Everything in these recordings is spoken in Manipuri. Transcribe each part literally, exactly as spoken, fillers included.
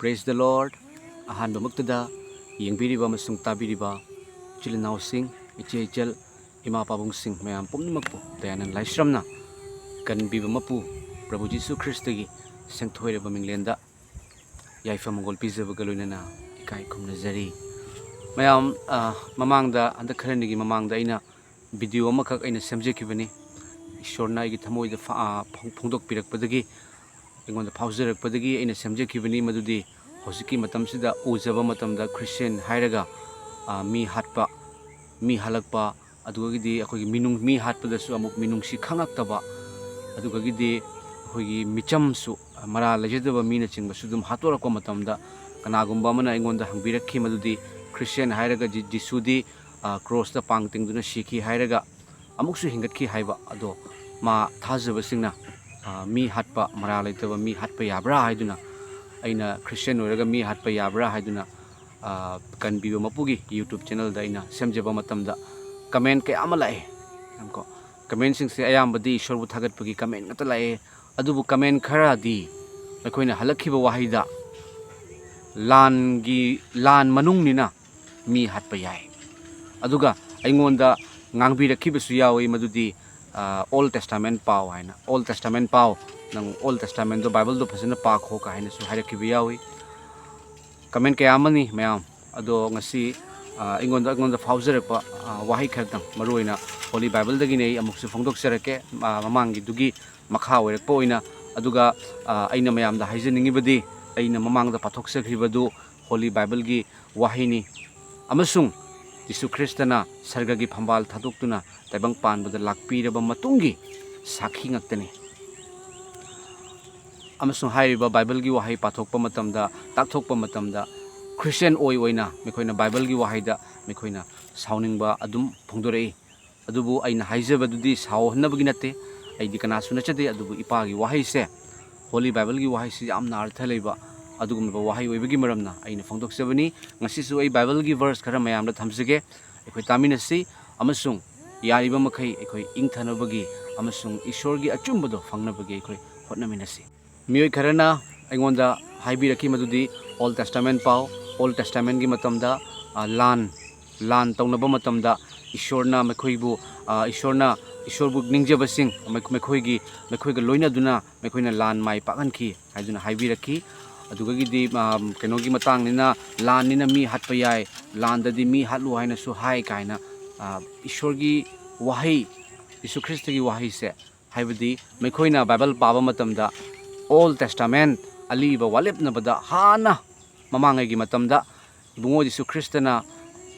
Praise the Lord. ꯑꯍꯥꯟꯕꯃꯛꯇꯗ ꯌꯦꯡꯕꯤꯔꯤꯕ ꯑꯃꯁꯨꯡ ꯇꯥꯕꯤꯔꯤꯕ ꯏꯆꯤꯜ ꯏꯅꯥꯎꯁꯤꯡ, ꯏꯆꯦ ꯏꯆꯜ, ꯏꯃꯥ ꯄꯥꯕꯨꯡꯁꯤꯡ ꯃꯌꯥꯝ ꯄꯨꯝꯅꯃꯛꯄꯨ ꯗꯌꯥꯅꯟ ꯂꯥꯏꯁ꯭ꯔꯝꯅ ꯀꯟꯕꯤꯕ ꯃꯄꯨ ꯄ꯭ꯔꯚꯨ ꯖꯤꯁꯨ ꯈ꯭ꯔꯤꯁꯇꯒꯤ ꯁꯦꯡꯊꯣꯏꯔꯕ ꯃꯤꯡꯂꯦꯟꯗ ꯌꯥꯏꯐ ꯃꯪꯒꯣꯜ ꯄꯤꯖꯕꯒ ꯂꯣꯏꯅꯅ ꯏꯀꯥꯏ ꯈꯨꯝꯅꯖꯔꯤ꯫ ꯃꯌꯥꯝ, ꯑ, ꯃꯃꯥꯡꯗ, ꯍꯟꯗꯛ ꯈꯔꯅꯤꯒꯤ ꯃꯃꯥꯡꯗ ꯑꯩꯅ video ꯑꯃꯈꯛ ꯑꯩꯅ ꯁꯦꯝꯖꯈꯤꯕꯅꯤ꯫ ꯏꯁꯣꯔꯅ ꯑꯩꯒꯤ ꯊꯃꯣꯏꯗ ꯐ-, ꯑ, ꯐꯣꯡ-, ꯐꯣꯡꯗꯣꯛꯄꯤꯔꯛꯄꯗꯒꯤ, ꯑꯩꯉꯣꯟꯗ ꯐꯥꯎꯖꯔꯛꯄꯗꯒꯤ ꯑꯩꯅ ꯁꯦꯝꯖꯈꯤꯕꯅꯤ꯫ ꯃꯗꯨꯗꯤ ꯍꯧꯖꯤꯛꯀꯤ ꯃꯇꯝꯁꯤꯗ ꯎꯖꯕ ꯃꯇꯝꯗ Christian ꯍꯥꯏꯔꯒ, ꯑ, ꯃꯤ ꯍꯥꯠꯄ, ꯃꯤ ꯍꯥꯠꯂꯛꯄ, ꯑꯗꯨꯗꯒꯤꯗꯤ ꯑꯩꯈꯣꯏꯒꯤ ꯃꯤꯅꯨꯡ-, ꯃꯤ ꯍꯥꯠꯄꯗꯁꯨ ꯑꯃꯨꯛ ꯃꯤꯅꯨꯡꯁꯤ ꯈꯪꯉꯛꯇꯕ, ꯑꯗꯨꯗꯒꯤꯗꯤ ꯑꯩꯈꯣꯏꯒꯤ ꯃꯤꯆꯝꯁꯨ, ꯃꯔꯥꯜ ꯂꯩꯖꯗꯕ ꯃꯤꯅꯆꯤꯡꯕꯁꯨ ꯑꯗꯨꯝ ꯍꯥꯠꯇꯣꯔꯛꯄ ꯃꯇꯝꯗ, ꯀꯅꯥꯒꯨꯝꯕ ꯑꯃꯅ ꯑꯩꯉꯣꯟꯗ ꯍꯪꯕꯤꯔꯛꯈꯤ, ꯃꯗꯨꯗꯤ Christian ꯍꯥꯏꯔꯒ ꯖꯤ-, ꯖꯤꯁꯨꯗꯤ, ꯑ, ꯀ꯭ꯔꯣꯁꯇ ꯄꯥꯡ ꯇꯤꯡꯗꯨꯅ ꯁꯤꯈꯤ ꯍꯥꯏꯔꯒ ꯑꯃꯨꯛꯁꯨ ꯍꯤꯡꯒꯠꯈꯤ ꯍꯥꯏꯕ ꯑꯗꯣ, ꯃꯥ ꯊꯥꯖꯕꯁꯤꯡꯅ, ꯑ, ꯃꯤ ꯍꯥꯠꯄ, ꯃꯔꯥꯜ ꯂꯩꯇꯕ ꯃꯤ ꯍꯥꯠꯄ ꯌꯥꯕ꯭ꯔꯥ ꯍꯥꯏꯗꯨꯅ, ꯑꯩꯅ Christian ꯑꯣꯏꯔꯒ ꯃꯤ ꯍꯥꯠꯄ ꯌꯥꯕ꯭ꯔꯥ ꯍꯥꯏꯗꯨꯅ, ꯑ, ꯀꯟꯕꯤꯕ ꯃꯄꯨꯒꯤ YouTube channelꯗ ꯑꯩꯅ ꯁꯦꯝꯖꯕ ꯃꯇꯝꯗ comment ꯀꯌꯥ ꯑꯃ ꯂꯥꯛꯑꯦ꯫ ꯀꯣ, commentꯁꯤꯡꯁꯦ ꯑꯌꯥꯝꯕꯗꯤ ꯏꯁꯣꯔꯕꯨ ꯊꯥꯒꯠꯄꯒꯤ comment ꯉꯥꯛꯇ ꯂꯥꯛꯑꯦ꯫ ꯑꯗꯨꯕꯨ comment ꯈꯔꯗꯤ ꯑꯩꯈꯣꯏꯅ ꯍꯜꯂꯛꯈꯤꯕ ꯋꯥꯍꯩꯗ, "ꯂꯥꯟꯒꯤ, ꯂꯥꯟ ꯃꯅꯨꯡꯅꯤꯅ ꯃꯤ ꯍꯥꯠꯄ ꯌꯥꯏ"꯫ ꯑꯗꯨꯒ ꯑꯩꯉꯣꯟꯗ ꯉꯥꯡꯕꯤꯔꯛꯈꯤꯕꯁꯨ ꯌꯥꯎꯏ, ꯃꯗꯨꯗꯤ, ꯑ, Old Testament ꯄꯥꯎ ꯍꯥꯏꯅ, "Old Testament ꯄꯥꯎ, ꯅꯪ Old Testamentꯗꯣ, Bibleꯗꯣ ꯐꯖꯅ ꯄꯥꯈꯣ" ꯀꯥꯏꯅꯁꯨ ꯍꯥꯏꯔꯛꯈꯤꯕ ꯌꯥꯎꯏ꯫ Comment ꯀꯌꯥ ꯑꯃꯅꯤ ꯃꯌꯥꯝ꯫ ꯑꯗꯣ ꯉꯁꯤ, ꯑ, ꯑꯩꯉꯣꯟꯗ, ꯑꯩꯉꯣꯟꯗ ꯐꯥꯎꯖꯔꯛꯄ, ꯑ, ꯋꯥꯍꯩ ꯈꯔꯇꯪ, ꯃꯔꯨꯑꯣꯏꯅ Holy Bibleꯗꯒꯤꯅꯦ, ꯑꯩ ꯑꯃꯨꯛꯁꯨ ꯐꯣꯡꯗꯣꯛꯆꯔꯛꯀꯦ꯫ ꯑ, ꯃꯃꯥꯡꯒꯤꯗꯨꯒꯤ ꯃꯈꯥ ꯑꯣꯏꯔꯛꯄ ꯑꯣꯏꯅ, ꯑꯗꯨꯒ, ꯑ, ꯑꯩꯅ ꯃꯌꯥꯝꯗ ꯍꯥꯏꯖꯅꯤꯡꯉꯤꯕꯗꯤ, ꯑꯩꯅ ꯃꯃꯥꯡꯗ ꯄꯥꯊꯣꯛꯆꯈ꯭ꯔꯤꯕꯗꯨ Holy Bibleꯒꯤ ꯋꯥꯍꯩꯅꯤ, ꯑꯃꯁꯨꯡ ꯖꯤꯁꯨ ꯈ꯭ꯔꯤꯁꯇꯅ ꯁꯔꯒꯒꯤ ꯐꯝꯕꯥꯜ ꯊꯥꯗꯣꯛꯇꯨꯅ ꯇꯥꯏꯕꯪ ꯄꯥꯟꯕꯗ ꯂꯥꯛꯄꯤꯔꯕ ꯃꯇꯨꯡꯒꯤ ꯁꯥꯈꯤ ꯉꯥꯛꯇꯅꯤ꯫ ꯑꯃꯁꯨꯡ ꯍꯥꯏꯔꯤꯕ Bibleꯒꯤ ꯋꯥꯍꯩ ꯄꯥꯊꯣꯛꯄ ꯃꯇꯝꯗ, ꯇꯥꯛꯊꯣꯛꯄ ꯃꯇꯝꯗ, Christian ꯑꯣꯏ ꯑꯣꯏꯅ ꯃꯈꯣꯏꯅ Bibleꯒꯤ ꯋꯥꯍꯩꯗ ꯃꯈꯣꯏꯅ ꯁꯥꯎꯅꯤꯡꯕ ꯑꯗꯨꯝ ꯐꯣꯡꯗꯣꯔꯛꯏ꯫ ꯑꯗꯨꯕꯨ ꯑꯩꯅ ꯍꯥꯏꯖꯕꯗꯨꯗꯤ ꯁꯥꯎꯍꯟꯅꯕꯒꯤ ꯅꯠꯇꯦ, ꯑꯩꯗꯤ ꯀꯅꯥꯁꯨ ꯅꯠꯆꯗꯦ, ꯑꯗꯨꯕꯨ ꯏꯄꯥꯒꯤ ꯋꯥꯍꯩꯁꯦ, Holy Bibleꯒꯤ ꯋꯥꯍꯩꯁꯤ ꯌꯥꯝꯅ ꯑꯔꯊ ꯂꯩꯕ ꯑꯗꯨꯒꯨꯝꯂꯕ ꯋꯥꯍꯩ ꯑꯣꯏꯕꯒꯤ ꯃꯔꯝꯅ ꯑꯩꯅ ꯐꯣꯡꯗꯣꯛꯆꯕꯅꯤ꯫ ꯉꯁꯤꯁꯨ ꯑꯩ Bibleꯒꯤ verse ꯈꯔ ꯃꯌꯥꯝꯗ ꯊꯝꯖꯒꯦ꯫ ꯑꯩꯈꯣꯏ ꯇꯥꯃꯤꯟꯅꯁꯤ ꯑꯃꯁꯨꯡ ꯌꯥꯔꯤꯕ ꯃꯈꯩ ꯑꯩꯈꯣꯏ ꯏꯪꯊꯅꯕꯒꯤ ꯑꯃꯁꯨꯡ ꯏꯁꯣꯔꯒꯤ ꯑꯆꯨꯝꯕꯗꯣ ꯐꯪꯅꯕꯒꯤ ꯑꯩꯈꯣꯏ ꯍꯣꯠꯅꯃꯤꯟꯅꯁꯤ꯫ ꯃꯤꯑꯣꯏ ꯈꯔꯅ ꯑꯩꯉꯣꯟꯗ ꯍꯥꯏꯕꯤꯔꯛꯈꯤ ꯃꯗꯨꯗꯤ Old Testament ꯄꯥꯎ, Old Testamentꯀꯤ ꯃꯇꯝꯗ, ꯑ, ꯂꯥꯟ, ꯂꯥꯟ ꯇꯧꯅꯕ ꯃꯇꯝꯗ ꯏꯁꯣꯔꯅ ꯃꯈꯣꯏꯕꯨ, ꯑ, ꯏꯁꯣꯔꯅ, ꯏꯁꯣꯔꯕꯨ ꯅꯤꯡꯖꯕꯁꯤꯡ ꯃꯈꯣꯏꯒꯤ, ꯃꯈꯣꯏꯒ ꯂꯣꯏꯅꯗꯨꯅ ꯃꯈꯣꯏꯅ ꯂꯥꯟ ꯃꯥꯏ ꯄꯥꯛꯍꯟꯈꯤ ꯍꯥꯏꯗꯨꯅ ꯍꯥꯏꯕꯤꯔꯛꯈꯤ꯫ ꯑꯗꯨꯗꯒꯤꯗꯤ, ꯑ, ꯀꯩꯅꯣꯒꯤ ꯃꯇꯥꯡꯅꯤꯅ, ꯂꯥꯟꯅꯤꯅ ꯃꯤ ꯍꯥꯠꯄ ꯌꯥꯏ, ꯂꯥꯟꯗꯗꯤ ꯃꯤ ꯍꯥꯠꯂꯨ ꯍꯥꯏꯅꯁꯨ ꯍꯥꯏ ꯀꯥꯏꯅ, ꯑ, ꯏꯁꯣꯔꯒꯤ ꯋꯥꯍꯩ, ꯌꯤꯁꯨ ꯈ꯭ꯔꯤꯁꯇꯒꯤ ꯋꯥꯍꯩꯁꯦ, ꯍꯥꯏꯕꯗꯤ ꯃꯈꯣꯏꯅ ꯕꯥꯏꯕꯜ ꯄꯥꯕ ꯃꯇꯝꯗ Old Testament, ꯑꯂꯤꯕ ꯋꯥꯂꯦꯞꯅꯕꯗ ꯍꯥꯟꯅ ꯃꯃꯥꯡꯉꯩꯒꯤ ꯃꯇꯝꯗ ꯏꯕꯨꯡꯉꯣ ꯖꯤꯁꯨ ꯈ꯭ꯔꯤꯁꯇꯅ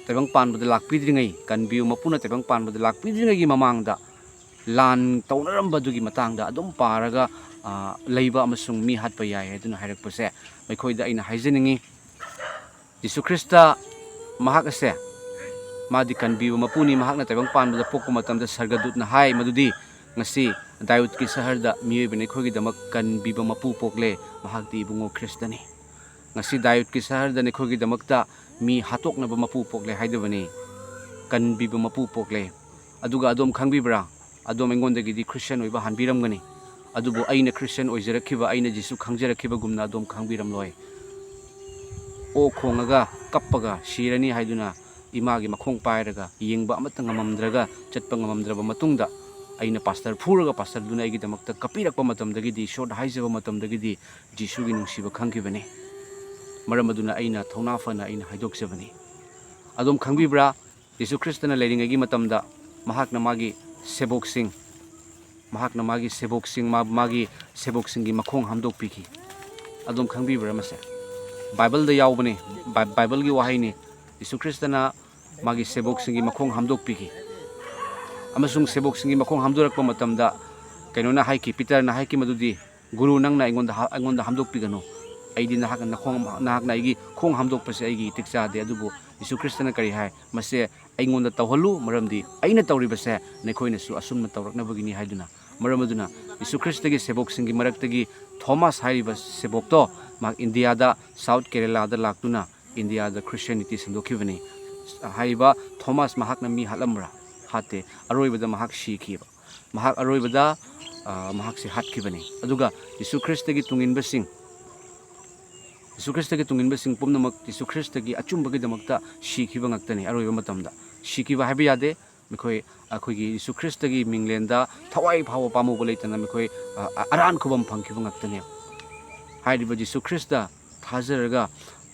ꯇꯥꯏꯕꯪ ꯄꯥꯟꯕꯗ ꯂꯥꯛꯄꯤꯗ꯭ꯔꯤꯉꯩ, ꯀꯟꯕꯤꯌꯨ ꯃꯄꯨꯅ ꯇꯥꯏꯕꯪ ꯄꯥꯟꯕꯗ ꯂꯥꯛꯄꯤꯗ꯭ꯔꯤꯉꯩꯒꯤ ꯃꯃꯥꯡꯗ ꯂꯥꯟ ꯇꯧꯅꯔꯝꯕꯗꯨꯒꯤ ꯃꯇꯥꯡꯗ ꯑꯗꯨꯝ ꯄꯥꯔꯒ, ꯑ, ꯂꯩꯕ ꯑꯃꯁꯨꯡ ꯃꯤ ꯍꯥꯠꯄ ꯌꯥꯏ ꯍꯥꯏꯗꯨꯅ ꯍꯥꯏꯔꯛꯄꯁꯦ ꯃꯈꯣꯏꯗ ꯑꯩꯅ ꯍꯥꯏꯖꯅꯤꯡꯉꯤ꯫ ꯖꯤꯁꯨ ꯈ꯭ꯔꯤꯁꯇ ꯃꯍꯥꯛ ꯑꯁꯦ, ꯃꯥꯗꯤ ꯀꯟꯕꯤꯕ ꯃꯄꯨꯅꯤ꯫ ꯃꯍꯥꯛꯅ ꯇꯥꯏꯕꯪ ꯄꯥꯟꯕꯗ ꯄꯣꯛꯄ ꯃꯇꯝꯗ ꯁꯔꯒꯗꯨꯠꯅ ꯍꯥꯏ ꯃꯗꯨꯗꯤ, "ꯉꯁꯤ ꯗꯥꯌꯨꯠꯀꯤ ꯁꯍꯔꯗ ꯃꯤꯑꯣꯏꯕꯅ ꯑꯩꯈꯣꯏꯒꯤꯗꯃꯛ ꯀꯟꯕꯤꯕ ꯃꯄꯨ ꯄꯣꯛꯂꯦ, ꯃꯍꯥꯛꯇꯤ ꯏꯕꯨꯡꯉꯣ ꯈ꯭ꯔꯤꯁꯇꯅꯤ꯫ ꯉꯁꯤ ꯗꯥꯌꯨꯠꯀꯤ ꯁꯍꯔꯗ ꯅꯈꯣꯏꯒꯤꯗꯃꯛꯇ ꯃꯤ ꯍꯥꯠꯇꯣꯛꯅꯕ ꯃꯄꯨ ꯄꯣꯛꯂꯦ" ꯍꯥꯏꯗꯕꯅꯤ, "ꯀꯟꯕꯤꯕ ꯃꯄꯨ ꯄꯣꯛꯂꯦ"꯫ ꯑꯗꯨꯒ ꯑꯗꯣꯝ ꯈꯪꯕꯤꯕ꯭ꯔꯥ? ꯑꯗꯣꯝ ꯑꯩꯉꯣꯟꯗꯒꯤꯗꯤ ꯈ꯭ꯔꯤꯁꯇꯤꯌꯥꯟ ꯑꯣꯏꯕ ꯍꯥꯟꯕꯤꯔꯝꯒꯅꯤ, ꯑꯗꯨꯕꯨ ꯑꯩꯅ ꯈ꯭ꯔꯤꯁꯇꯤꯌꯥꯟ ꯑꯣꯏꯖꯔꯛꯈꯤꯕ, ꯑꯩꯅ ꯖꯤꯁꯨ ꯈꯪꯖꯔꯛꯈꯤꯕꯒꯨꯝꯅ ꯑꯗꯣꯝ ꯈꯪꯕꯤꯔꯝꯂꯣꯏ꯫ ꯑꯣꯛ ꯈꯣꯡꯉꯒ ꯀꯞꯄꯒ ꯁꯤꯔꯅꯤ ꯍꯥꯏꯗꯨꯅ ꯏꯃꯥꯒꯤ ꯃꯈꯣꯡ ꯄꯥꯏꯔꯒ ꯌꯦꯡꯕ ꯑꯃꯠꯇ ꯉꯝꯃꯝꯗ꯭ꯔꯒ, ꯆꯠꯄ ꯉꯝꯃꯝꯗ꯭ꯔꯕ ꯃꯇꯨꯡꯗ, ꯑꯩꯅ ꯄꯥꯁꯇꯔ ꯐꯨꯔꯒ ꯄꯥꯁꯇꯔꯗꯨꯅ ꯑꯩꯒꯤꯗꯃꯛꯇ ꯀꯞꯄꯤꯔꯛꯄ ꯃꯇꯝꯗꯒꯤꯗꯤ, ꯏꯁꯣꯔꯗ ꯍꯥꯏꯖꯕ ꯃꯇꯝꯗꯒꯤꯗꯤ ꯖꯤꯁꯨꯒꯤ ꯅꯨꯡꯁꯤꯕ ꯈꯪꯈꯤꯕꯅꯤ꯫ ꯃꯔꯝ ꯑꯗꯨꯅ ꯑꯩꯅ ꯊꯧꯅꯥ ꯐꯅ ꯑꯩꯅ ꯍꯥꯏꯗꯣꯛꯆꯕꯅꯤ꯫ ꯑꯗꯣꯝ ꯈꯪꯕꯤꯕ꯭ꯔꯥ? ꯖꯤꯁꯨ ꯈ꯭ꯔꯤꯁꯇꯅ ꯂꯩꯔꯤꯉꯩꯒꯤ ꯃꯇꯝꯗ ꯃꯍꯥꯛꯅ ꯃꯥꯒꯤ ꯁꯦꯕꯣꯛꯁꯤꯡ, ꯃꯍꯥꯛꯅ ꯃꯥꯒꯤ ꯁꯦꯕꯣꯛꯁꯤꯡ, ꯃꯥ-, ꯃꯥꯒꯤ ꯁꯦꯕꯣꯛꯁꯤꯡꯒꯤ ꯃꯈꯣꯡ ꯍꯥꯝꯗꯣꯛꯄꯤꯈꯤ꯫ ꯑꯗꯣꯝ ꯈꯪꯕꯤꯕ꯭ꯔꯥ ꯃꯁꯦ? ꯕꯥꯏꯕꯜꯗ ꯌꯥꯎꯕꯅꯤ, ꯕꯥꯏ-, ꯕꯥꯏꯕꯜꯒꯤ ꯋꯥꯍꯩꯅꯤ꯫ ꯖꯤꯁꯨ ꯈ꯭ꯔꯤꯁꯇꯅ ꯃꯥꯒꯤ ꯁꯦꯕꯣꯛꯁꯤꯡꯒꯤ ꯃꯈꯣꯡ ꯍꯥꯝꯗꯣꯛꯄꯤꯈꯤ꯫ ꯑꯃꯁꯨꯡ ꯁꯦꯕꯣꯛꯁꯤꯡꯒꯤ ꯃꯈꯣꯡ ꯍꯥꯝꯗꯣꯔꯛꯄ ꯃꯇꯝꯗ ꯀꯩꯅꯣꯅ ꯍꯥꯏꯈꯤ, ꯄꯤꯇꯔꯅ ꯍꯥꯏꯈꯤ ꯃꯗꯨꯗꯤ, "ꯒꯨꯔꯨ, ꯅꯪꯅ ꯑꯩꯉꯣꯟꯗ ꯍꯥ-, ꯑꯩꯉꯣꯟꯗ ꯍꯥꯝꯗꯣꯛꯄꯤꯒꯅꯨ꯫ ꯑꯩꯗꯤ ꯅꯍꯥꯛꯅ ꯅꯈꯣꯡ, ꯅꯍꯥꯛꯅ ꯑꯩꯒꯤ ꯈꯣꯡ ꯍꯥꯝꯗꯣꯛꯄꯁꯦ ꯑꯩꯒꯤ ꯏꯇꯤꯛ ꯆꯥꯗꯦ"꯫ ꯑꯗꯨꯕꯨ ꯖꯤꯁꯨ ꯈ꯭ꯔꯤꯁꯇꯅ ꯀꯔꯤ ꯍꯥꯏ? "ꯃꯁꯦ ꯑꯩꯉꯣꯟꯗ ꯇꯧꯍꯜꯂꯨ, ꯃꯔꯝꯗꯤ ꯑꯩꯅ ꯇꯧꯔꯤꯕꯁꯦ ꯅꯈꯣꯏꯅꯁꯨ ꯑꯁꯨꯝꯅ ꯇꯧꯔꯛꯅꯕꯒꯤꯅꯤ" ꯍꯥꯏꯗꯨꯅ꯫ ꯃꯔꯝ ꯑꯗꯨꯅ ꯖꯤꯁꯨ ꯈ꯭ꯔꯤꯁꯇꯒꯤ ꯁꯦꯕꯣꯛꯁꯤꯡꯒꯤ ꯃꯔꯛꯇꯒꯤ ꯊꯣꯃꯥꯁ ꯍꯥꯏꯔꯤꯕ ꯁꯦꯕꯣꯛꯇꯣ ꯃꯍꯥꯛ ꯏꯟꯗꯤꯌꯥꯗ, ꯁꯥꯎꯠ ꯀꯦꯔꯦꯂꯥꯗ ꯂꯥꯛꯇꯨꯅ ꯏꯟꯗꯤꯌꯥꯗ ꯈ꯭ꯔꯤꯁꯇꯤꯌꯥꯅꯤꯇꯤ ꯁꯟꯗꯣꯛꯈꯤꯕꯅꯤ꯫ ꯍꯥꯏꯔꯤꯕ ꯊꯣꯃꯥꯁ ꯃꯍꯥꯛꯅ ꯃꯤ ꯍꯥꯠꯂꯝꯕ꯭ꯔꯥ? ꯍꯥꯠꯇꯦ꯫ ꯑꯔꯣꯏꯕꯗ ꯃꯍꯥꯛ ꯁꯤꯈꯤꯕ꯫ ꯃꯍꯥꯛ ꯑꯔꯣꯏꯕꯗ, ꯑ, ꯃꯍꯥꯛꯁꯦ ꯍꯥꯠꯈꯤꯕꯅꯤ꯫ ꯑꯗꯨꯒ ꯖꯤꯁꯨ ꯈ꯭ꯔꯤꯁꯇꯒꯤ ꯇꯨꯡꯏꯟꯕꯁꯤꯡ, ꯌꯤꯁꯨ ꯈ꯭ꯔꯤꯁꯇꯒꯤ ꯇꯨꯡꯏꯟꯕꯁꯤꯡ ꯄꯨꯝꯅꯃꯛ ꯌꯤꯁꯨ ꯈ꯭ꯔꯤꯁꯇꯒꯤ ꯑꯆꯨꯝꯕꯒꯤꯗꯃꯛꯇ ꯁꯤꯈꯤꯕ ꯉꯥꯛꯇꯅꯤ꯫ ꯑꯔꯣꯏꯕ ꯃꯇꯝꯗ ꯁꯤꯈꯤꯕ ꯍꯥꯏꯕ ꯌꯥꯗꯦ꯫ ꯃꯈꯣꯏ ꯑꯩꯈꯣꯏꯒꯤ ꯌꯤꯁꯨ ꯈ꯭ꯔꯤꯁꯇꯒꯤ ꯃꯤꯡꯂꯦꯟꯗ ꯊꯋꯥꯏ ꯐꯥꯎꯕ ꯄꯥꯝꯃꯨꯕ ꯂꯩꯇꯅ ꯃꯈꯣꯏ, ꯑ, ꯑ, ꯑꯔꯥꯟ ꯈꯨꯕꯝ ꯐꯪꯈꯤꯕ ꯉꯥꯛꯇꯅꯦ꯫ ꯍꯥꯏꯔꯤꯕ ꯌꯤꯁꯨ ꯈ꯭ꯔꯤꯁꯇ ꯊꯥꯖꯔꯒ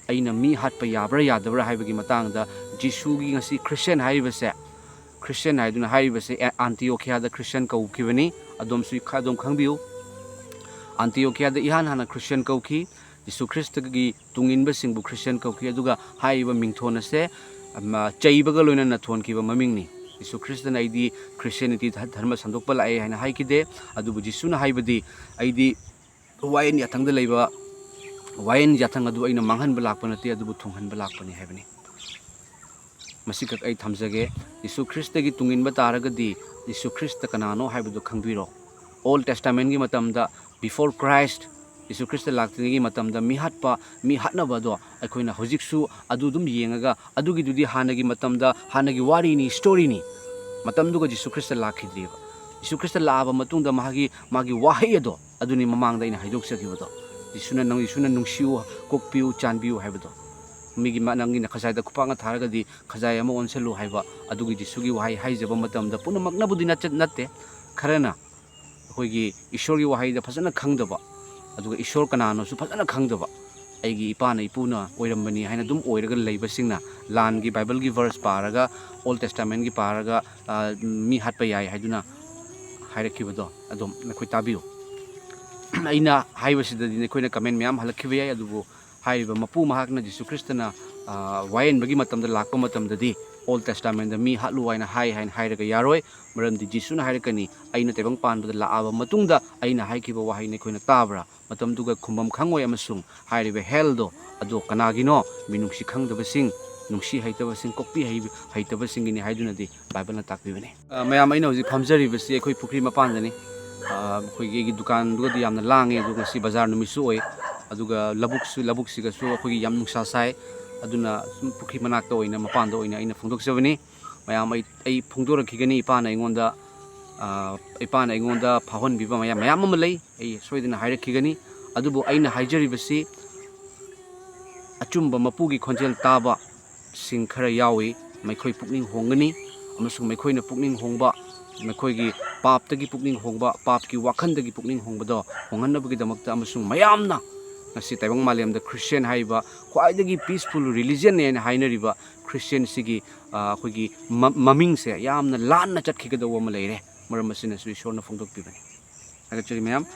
ꯑꯩꯅ ꯃꯤ ꯍꯥꯠꯄ ꯌꯥꯕ꯭ꯔꯥ ꯌꯥꯗꯕ꯭ꯔꯥ ꯍꯥꯏꯕꯒꯤ ꯃꯇꯥꯡꯗ ꯖꯤꯁꯨꯒꯤ ꯉꯁꯤ ꯈ꯭ꯔꯤꯁꯇꯤꯌꯥꯟ ꯍꯥꯏꯔꯤꯕꯁꯦ, ꯈ꯭ꯔꯤꯁꯇꯤꯌꯥꯟ ꯍꯥꯏꯗꯨꯅ ꯍꯥꯏꯔꯤꯕꯁꯦ ꯑꯦ-, ꯑꯟꯇꯤꯌꯣꯈꯤꯌꯥꯗ ꯈ꯭ꯔꯤꯁꯇꯤꯌꯥꯟ ꯀꯧꯈꯤꯕꯅꯤ꯫ ꯑꯗꯣꯝꯁꯨ ꯈ-, ꯑꯗꯣꯝ ꯈꯪꯕꯤꯌꯨ꯫ ꯑꯟꯇꯤꯌꯣꯈꯤꯌꯥꯗ ꯏꯍꯥꯟ ꯍꯥꯟꯅ ꯈ꯭ꯔꯤꯁꯇꯤꯌꯥꯟ ꯀꯧꯈꯤ꯫ ꯖꯤꯁꯨ ꯈ꯭ꯔꯤꯁꯇꯒꯤ ꯇꯨꯡꯏꯟꯕꯁꯤꯡꯕꯨ ꯈ꯭ꯔꯤꯁꯇꯤꯌꯥꯟ ꯀꯧꯈꯤ꯫ ꯑꯗꯨꯒ ꯍꯥꯏꯔꯤꯕ ꯃꯤꯡꯊꯣꯟ ꯑꯁꯦ, ꯑꯃ, ꯆꯩꯕꯒ ꯂꯣꯏꯅꯅ ꯊꯣꯟꯈꯤꯕ ꯃꯃꯤꯡꯅꯤ꯫ ꯖꯤꯁꯨ ꯈ꯭ꯔꯤꯁꯇꯅ "ꯑꯩꯗꯤ ꯈ꯭ꯔꯤꯁꯇꯤꯌꯥꯅꯤꯇꯤ ꯙ-, ꯙꯔꯃ ꯁꯟꯗꯣꯛꯄ ꯂꯥꯛꯑꯦ" ꯍꯥꯏꯅ ꯍꯥꯏꯈꯤꯗꯦ꯫ ꯑꯗꯨꯕꯨ ꯖꯤꯁꯨꯅ ꯍꯥꯏꯕꯗꯤ, "ꯑꯩꯗꯤ ꯋꯥꯌꯦꯟ ꯌꯥꯊꯪꯗ ꯂꯩꯕ ꯋꯥꯌꯦꯟ ꯌꯥꯊꯪ ꯑꯗꯨ ꯑꯩꯅ ꯃꯥꯡꯍꯟꯕ ꯂꯥꯛꯄ ꯅꯠꯇꯦ, ꯑꯗꯨꯕꯨ ꯊꯨꯡꯍꯟꯕ ꯂꯥꯛꯄꯅꯤ" ꯍꯥꯏꯕꯅꯤ꯫ ꯃꯁꯤꯈꯛ ꯑꯩ ꯊꯝꯖꯒꯦ꯫ ꯖꯤꯁꯨ ꯈ꯭ꯔꯤꯁꯇꯒꯤ ꯇꯨꯡꯏꯟꯕ ꯇꯥꯔꯒꯗꯤ ꯖꯤꯁꯨ ꯈ꯭ꯔꯤꯁꯇ ꯀꯅꯥꯅꯣ ꯍꯥꯏꯕꯗꯨ ꯈꯪꯕꯤꯔꯣ꯫ Old Testament ꯀꯤ ꯃꯇꯝꯗ, before Christ, ꯖꯤꯁꯨ ꯈ꯭ꯔꯤꯁꯇ ꯂꯥꯛꯇ꯭ꯔꯤꯉꯩꯒꯤ ꯃꯇꯝꯗ ꯃꯤꯍꯥꯠꯄ, ꯃꯤ ꯍꯥꯠꯅꯕ ꯑꯗꯣ ꯑꯩꯈꯣꯏꯅ ꯍꯧꯖꯤꯛꯁꯨ ꯑꯗꯨ ꯑꯗꯨꯝ ꯌꯦꯡꯉꯒ, ꯑꯗꯨꯒꯤꯗꯨꯗꯤ ꯍꯥꯟꯅꯒꯤ ꯃꯇꯝꯗ, ꯍꯥꯟꯅꯒꯤ ꯋꯥꯔꯤꯅꯤ, story ꯅꯤ꯫ ꯃꯇꯝꯗꯨꯒ ꯖꯤꯁꯨ ꯈ꯭ꯔꯤꯁꯇ ꯂꯥꯛꯈꯤꯗ꯭ꯔꯤꯕ꯫ ꯖꯤꯁꯨ ꯈ꯭ꯔꯤꯁꯇ ꯂꯥꯛꯑꯕ ꯃꯇꯨꯡꯗ ꯃꯥꯒꯤ, ꯃꯥꯒꯤ ꯋꯥꯍꯩ ꯑꯗꯣ ꯑꯗꯨꯅꯤ ꯃꯃꯥꯡꯗ ꯑꯩꯅ ꯍꯥꯏꯗꯣꯛꯆꯈꯤꯕꯗꯣ꯫ ꯖꯤꯁꯨꯅ ꯅꯪ, ꯖꯤꯁꯨꯅ "ꯅꯨꯡꯁꯤꯌꯨ, ꯀꯣꯛꯄꯤꯌꯨ, ꯆꯥꯟꯕꯤꯌꯨ" ꯍꯥꯏꯕꯗꯣ꯫ ꯃꯤꯒꯤ ꯃ-, ꯅꯪꯒꯤ ꯈꯖꯥꯏꯗ ꯈꯨꯄꯥꯛꯅ ꯊꯥꯔꯒꯗꯤ ꯈꯖꯥꯏ ꯑꯃ ꯑꯣꯟꯁꯤꯜꯂꯨ ꯍꯥꯏꯕ ꯑꯗꯨꯒꯤ ꯖꯤꯁꯨꯒꯤ ꯋꯥꯍꯩ ꯍꯥꯏꯖꯕ ꯃꯇꯝꯗ ꯄꯨꯝꯅꯃꯛꯅꯕꯨꯗꯤ ꯅꯠꯆ-, ꯅꯠꯇꯦ꯫ ꯈꯔꯅ ꯑꯩꯈꯣꯏꯒꯤ ꯏꯁꯣꯔꯒꯤ ꯋꯥꯍꯩꯗ ꯐꯖꯅ ꯈꯪꯗꯕ, ꯑꯗꯨꯒ ꯏꯁꯣꯔ ꯀꯅꯥꯅꯣꯁꯨ ꯐꯖꯅ ꯈꯪꯗꯕ, ꯑꯩꯒꯤ ꯏꯄꯥꯅ ꯏꯄꯨꯅ ꯑꯣꯏꯔꯝꯕꯅꯤ ꯍꯥꯏꯅ ꯑꯗꯨꯝ ꯑꯣꯏꯔꯒ ꯂꯩꯕꯁꯤꯡꯅ ꯂꯥꯟꯒꯤ ꯕꯥꯏꯕꯜꯒꯤ verse ꯄꯥꯔꯒ, Old Testament ꯀꯤ ꯄꯥꯔꯒ, ꯑ, ꯃꯤ ꯍꯥꯠꯄ ꯌꯥꯏ ꯍꯥꯏꯗꯨꯅ ꯍꯥꯏꯔꯛꯈꯤꯕꯗꯣ ꯑꯗꯨꯝ ꯅꯈꯣꯏ ꯇꯥꯕꯤꯌꯨ꯫ ꯑꯩꯅ ꯍꯥꯏꯕꯁꯤꯗꯗꯤ ꯅꯈꯣꯏꯅ comment ꯃꯌꯥꯝ ꯍꯜꯂꯛꯈꯤꯕ ꯌꯥꯏ, ꯑꯗꯨꯕꯨ ꯍꯥꯏꯔꯤꯕ ꯃꯄꯨ ꯃꯍꯥꯛꯅ ꯖꯤꯁꯨ ꯈ꯭ꯔꯤꯁꯇꯅ, ꯑ, ꯋꯥꯌꯦꯟꯕꯒꯤ ꯃꯇꯝꯗ ꯂꯥꯛꯄ ꯃꯇꯝꯗꯗꯤ Old Testament ꯗ ꯃꯤ ꯍꯥꯠꯂꯨ ꯍꯥꯏꯅ ꯍꯥꯏ ꯍꯥꯏꯅ ꯍꯥꯏꯔꯒ ꯌꯥꯔꯣꯏ꯫ ꯃꯔꯝꯗꯤ ꯖꯤꯁꯨꯅ ꯍꯥꯏꯔꯛꯀꯅꯤ, "ꯑꯩꯅ ꯇꯥꯏꯕꯪ ꯄꯥꯟꯕꯗ ꯂꯥꯛꯑꯕ ꯃꯇꯨꯡꯗ ꯑꯩꯅ ꯍꯥꯏꯈꯤꯕ ꯋꯥꯍꯩ ꯅꯈꯣꯏꯅ ꯇꯥꯕ꯭ꯔꯥ?" ꯃꯇꯝꯗꯨꯒ ꯈꯨꯝꯕꯝ ꯈꯪꯉꯣꯏ ꯑꯃꯁꯨꯡ ꯍꯥꯏꯔꯤꯕ hell ꯗꯣ ꯑꯗꯣ ꯀꯅꯥꯒꯤꯅꯣ? ꯃꯤꯅꯨꯡꯁꯤ ꯈꯪꯗꯕꯁꯤꯡ, ꯅꯨꯡꯁꯤ ꯍꯩꯇꯕꯁꯤꯡ, ꯀꯣꯛꯄꯤ ꯍꯩ-, ꯍꯩꯇꯕꯁꯤꯡꯒꯤꯅꯤ ꯍꯥꯏꯗꯨꯅꯗꯤ ꯕꯥꯏꯕꯜꯅ ꯇꯥꯛꯄꯤꯕꯅꯤ꯫ ꯑ, ꯃꯌꯥꯝ, ꯑꯩꯅ ꯍꯧꯖꯤꯛ ꯐꯝꯖꯔꯤꯕꯁꯤ ꯑꯩꯈꯣꯏ ꯄꯨꯈ꯭ꯔꯤ ꯃꯄꯥꯟꯗꯅꯤ꯫ ꯑ, ꯑꯩꯈꯣꯏꯒꯤ ꯑꯩꯒꯤ ꯗꯨꯀꯥꯟꯗꯨꯒꯗꯤ ꯌꯥꯝꯅ ꯂꯥꯡꯉꯤ, ꯑꯗꯨꯒ ꯉꯁꯤ ꯕꯖꯥꯔ ꯅꯨꯃꯤꯠꯁꯨ ꯑꯣꯏ꯫ ꯑꯗꯨꯒ ꯂꯧꯕꯨꯛꯁꯨ, ꯂꯧꯕꯨꯛꯁꯤꯒꯁꯨ ꯑꯩꯈꯣꯏꯒꯤ ꯌꯥꯝ ꯅꯨꯡꯁꯥ ꯁꯥꯏ꯫ ꯑꯗꯨꯅ ꯁꯨꯝ ꯄꯨꯈ꯭ꯔꯤ ꯃꯅꯥꯛꯇ ꯑꯣꯏꯅ, ꯃꯄꯥꯟꯗ ꯑꯣꯏꯅ ꯑꯩꯅ ꯐꯣꯡꯗꯣꯛꯆꯕꯅꯤ꯫ ꯃꯌꯥꯝ, ꯑꯩ, ꯑꯩ ꯐꯣꯡꯗꯣꯔꯛꯈꯤꯒꯅꯤ꯫ ꯏꯄꯥꯅ ꯑꯩꯉꯣꯟꯗ, ꯑ, ꯏꯄꯥꯅ ꯑꯩꯉꯣꯟꯗ ꯐꯥꯎꯍꯟꯕꯤꯕ ꯃꯌꯥꯝ, ꯃꯌꯥꯝ ꯑꯃ ꯂꯩ꯫ ꯑꯩ ꯁꯣꯏꯗꯅ ꯍꯥꯏꯔꯛꯈꯤꯒꯅꯤ꯫ ꯑꯗꯨꯕꯨ ꯑꯩꯅ ꯍꯥꯏꯖꯔꯤꯕꯁꯤ ꯑꯆꯨꯝꯕ ꯃꯄꯨꯒꯤ ꯈꯣꯟꯖꯦꯜ ꯇꯥꯕ ꯁꯤꯡ ꯈꯔ ꯌꯥꯎꯏ꯫ ꯃꯈꯣꯏ ꯄꯨꯛꯅꯤꯡ ꯍꯣꯡꯒꯅꯤ, ꯑꯃꯁꯨꯡ ꯃꯈꯣꯏꯅ ꯄꯨꯛꯅꯤꯡ ꯍꯣꯡꯕ, ꯃꯈꯣꯏꯒꯤ ꯄꯥꯞꯇꯒꯤ ꯄꯨꯛꯅꯤꯡ ꯍꯣꯡꯕ, ꯄꯥꯞꯀꯤ ꯋꯥꯈꯜꯗꯒꯤ ꯄꯨꯛꯅꯤꯡ ꯍꯣꯡꯕꯗꯣ ꯍꯣꯡꯍꯟꯅꯕꯒꯤꯗꯃꯛꯇ, ꯑꯃꯁꯨꯡ ꯃꯌꯥꯝꯅ ꯉꯁꯤ ꯇꯥꯏꯕꯪ ꯃꯥꯂꯦꯝꯗ ꯈ꯭ꯔꯤꯁꯇꯤꯌꯥꯟ ꯍꯥꯏꯔꯤꯕ ꯈ꯭ꯋꯥꯏꯗꯒꯤ ꯄꯤꯁꯐꯨꯜ ꯔꯤꯂꯤꯖꯟꯅꯦꯅ ꯍꯥꯏꯅꯔꯤꯕ ꯈ꯭ꯔꯤꯁꯇꯤꯌꯥꯟꯁꯤꯒꯤ, ꯑ, ꯑꯩꯈꯣꯏꯒꯤ ꯃ-, ꯃꯃꯤꯡꯁꯦ ꯌꯥꯝꯅ ꯂꯥꯟꯅ ꯆꯠꯈꯤꯒꯗꯧꯕ ꯑꯃ ꯂꯩꯔꯦ꯫ ꯃꯔꯝ ꯑꯁꯤꯅꯁꯨ ꯏꯁꯣꯔꯅ ꯐꯣꯡꯗꯣꯛꯄꯤꯕꯅꯤ꯫ ꯊꯥꯒꯠꯆꯔꯤ ꯃꯌꯥꯝ꯫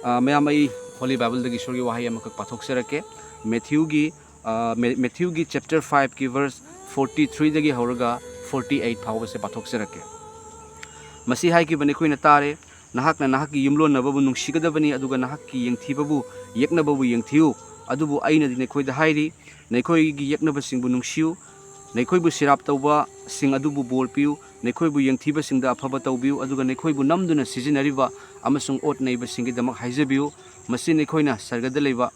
ꯑ, ꯃꯌꯥꯝ, ꯑꯩ ꯍꯣꯂꯤ ꯕꯥꯏꯕꯜꯗꯒꯤ ꯏꯁꯣꯔꯒꯤ ꯋꯥꯍꯩ ꯑꯃꯈꯛ ꯄꯥꯊꯣꯛꯆꯔꯛꯀꯦ꯫ ꯃꯦꯊ꯭ꯌꯨꯒꯤ, ꯑ, ꯃꯦ-, ꯃꯦꯊ꯭ꯌꯨꯒꯤ ꯆꯦꯞꯇꯔ ꯐꯥꯏꯚꯀꯤ ꯚꯔꯁ ꯐꯣꯔꯇꯤ ꯊ꯭ꯔꯤꯗꯒꯤ ꯍꯧꯔꯒ ꯐꯣꯔꯇꯤ ꯑꯩꯠ ꯐꯥꯎꯕꯁꯦ ꯄꯥꯊꯣꯛꯆꯔꯛꯀꯦ꯫ ꯃꯁꯤ ꯍꯥꯏꯈꯤꯕ ꯅꯈꯣꯏꯅ ꯇꯥꯔꯦ, "ꯅꯍꯥꯛꯅ ꯅꯍꯥꯛꯀꯤ ꯌꯨꯝꯂꯣꯟꯅꯕꯕꯨ ꯅꯨꯡꯁꯤꯒꯗꯕꯅꯤ, ꯑꯗꯨꯒ ꯅꯍꯥꯛꯀꯤ ꯌꯦꯡꯊꯤꯕꯕꯨ, ꯌꯦꯛꯅꯕꯕꯨ ꯌꯦꯡꯊꯤꯌꯨ꯫ ꯑꯗꯨꯕꯨ ꯑꯩꯅꯗꯤ ꯅꯈꯣꯏꯗ ꯍꯥꯏꯔꯤ, ꯅꯈꯣꯏꯒꯤ ꯌꯦꯛꯅꯕꯁꯤꯡꯕꯨ ꯅꯨꯡꯁꯤꯌꯨ, ꯅꯈꯣꯏꯕꯨ ꯁꯤꯔꯥꯞ ꯇꯧꯕꯁꯤꯡ ꯑꯗꯨꯕꯨ ꯕꯣꯔ ꯄꯤꯌꯨ, ꯅꯈꯣꯏꯕꯨ ꯌꯦꯡꯊꯤꯕꯁꯤꯡꯗ ꯑꯐꯕ ꯇꯧꯕꯤꯌꯨ, ꯑꯗꯨꯒ ꯅꯈꯣꯏꯕꯨ ꯅꯝꯗꯨꯅ ꯁꯤꯖꯤꯟꯅꯔꯤꯕ ꯑꯃꯁꯨꯡ ꯑꯣꯠ ꯅꯩꯕꯁꯤꯡꯒꯤꯗꯃꯛ ꯍꯥꯏꯖꯕꯤꯌꯨ꯫ ꯃꯁꯤ ꯅꯈꯣꯏꯅ ꯁꯔꯒꯗ ꯂꯩꯕ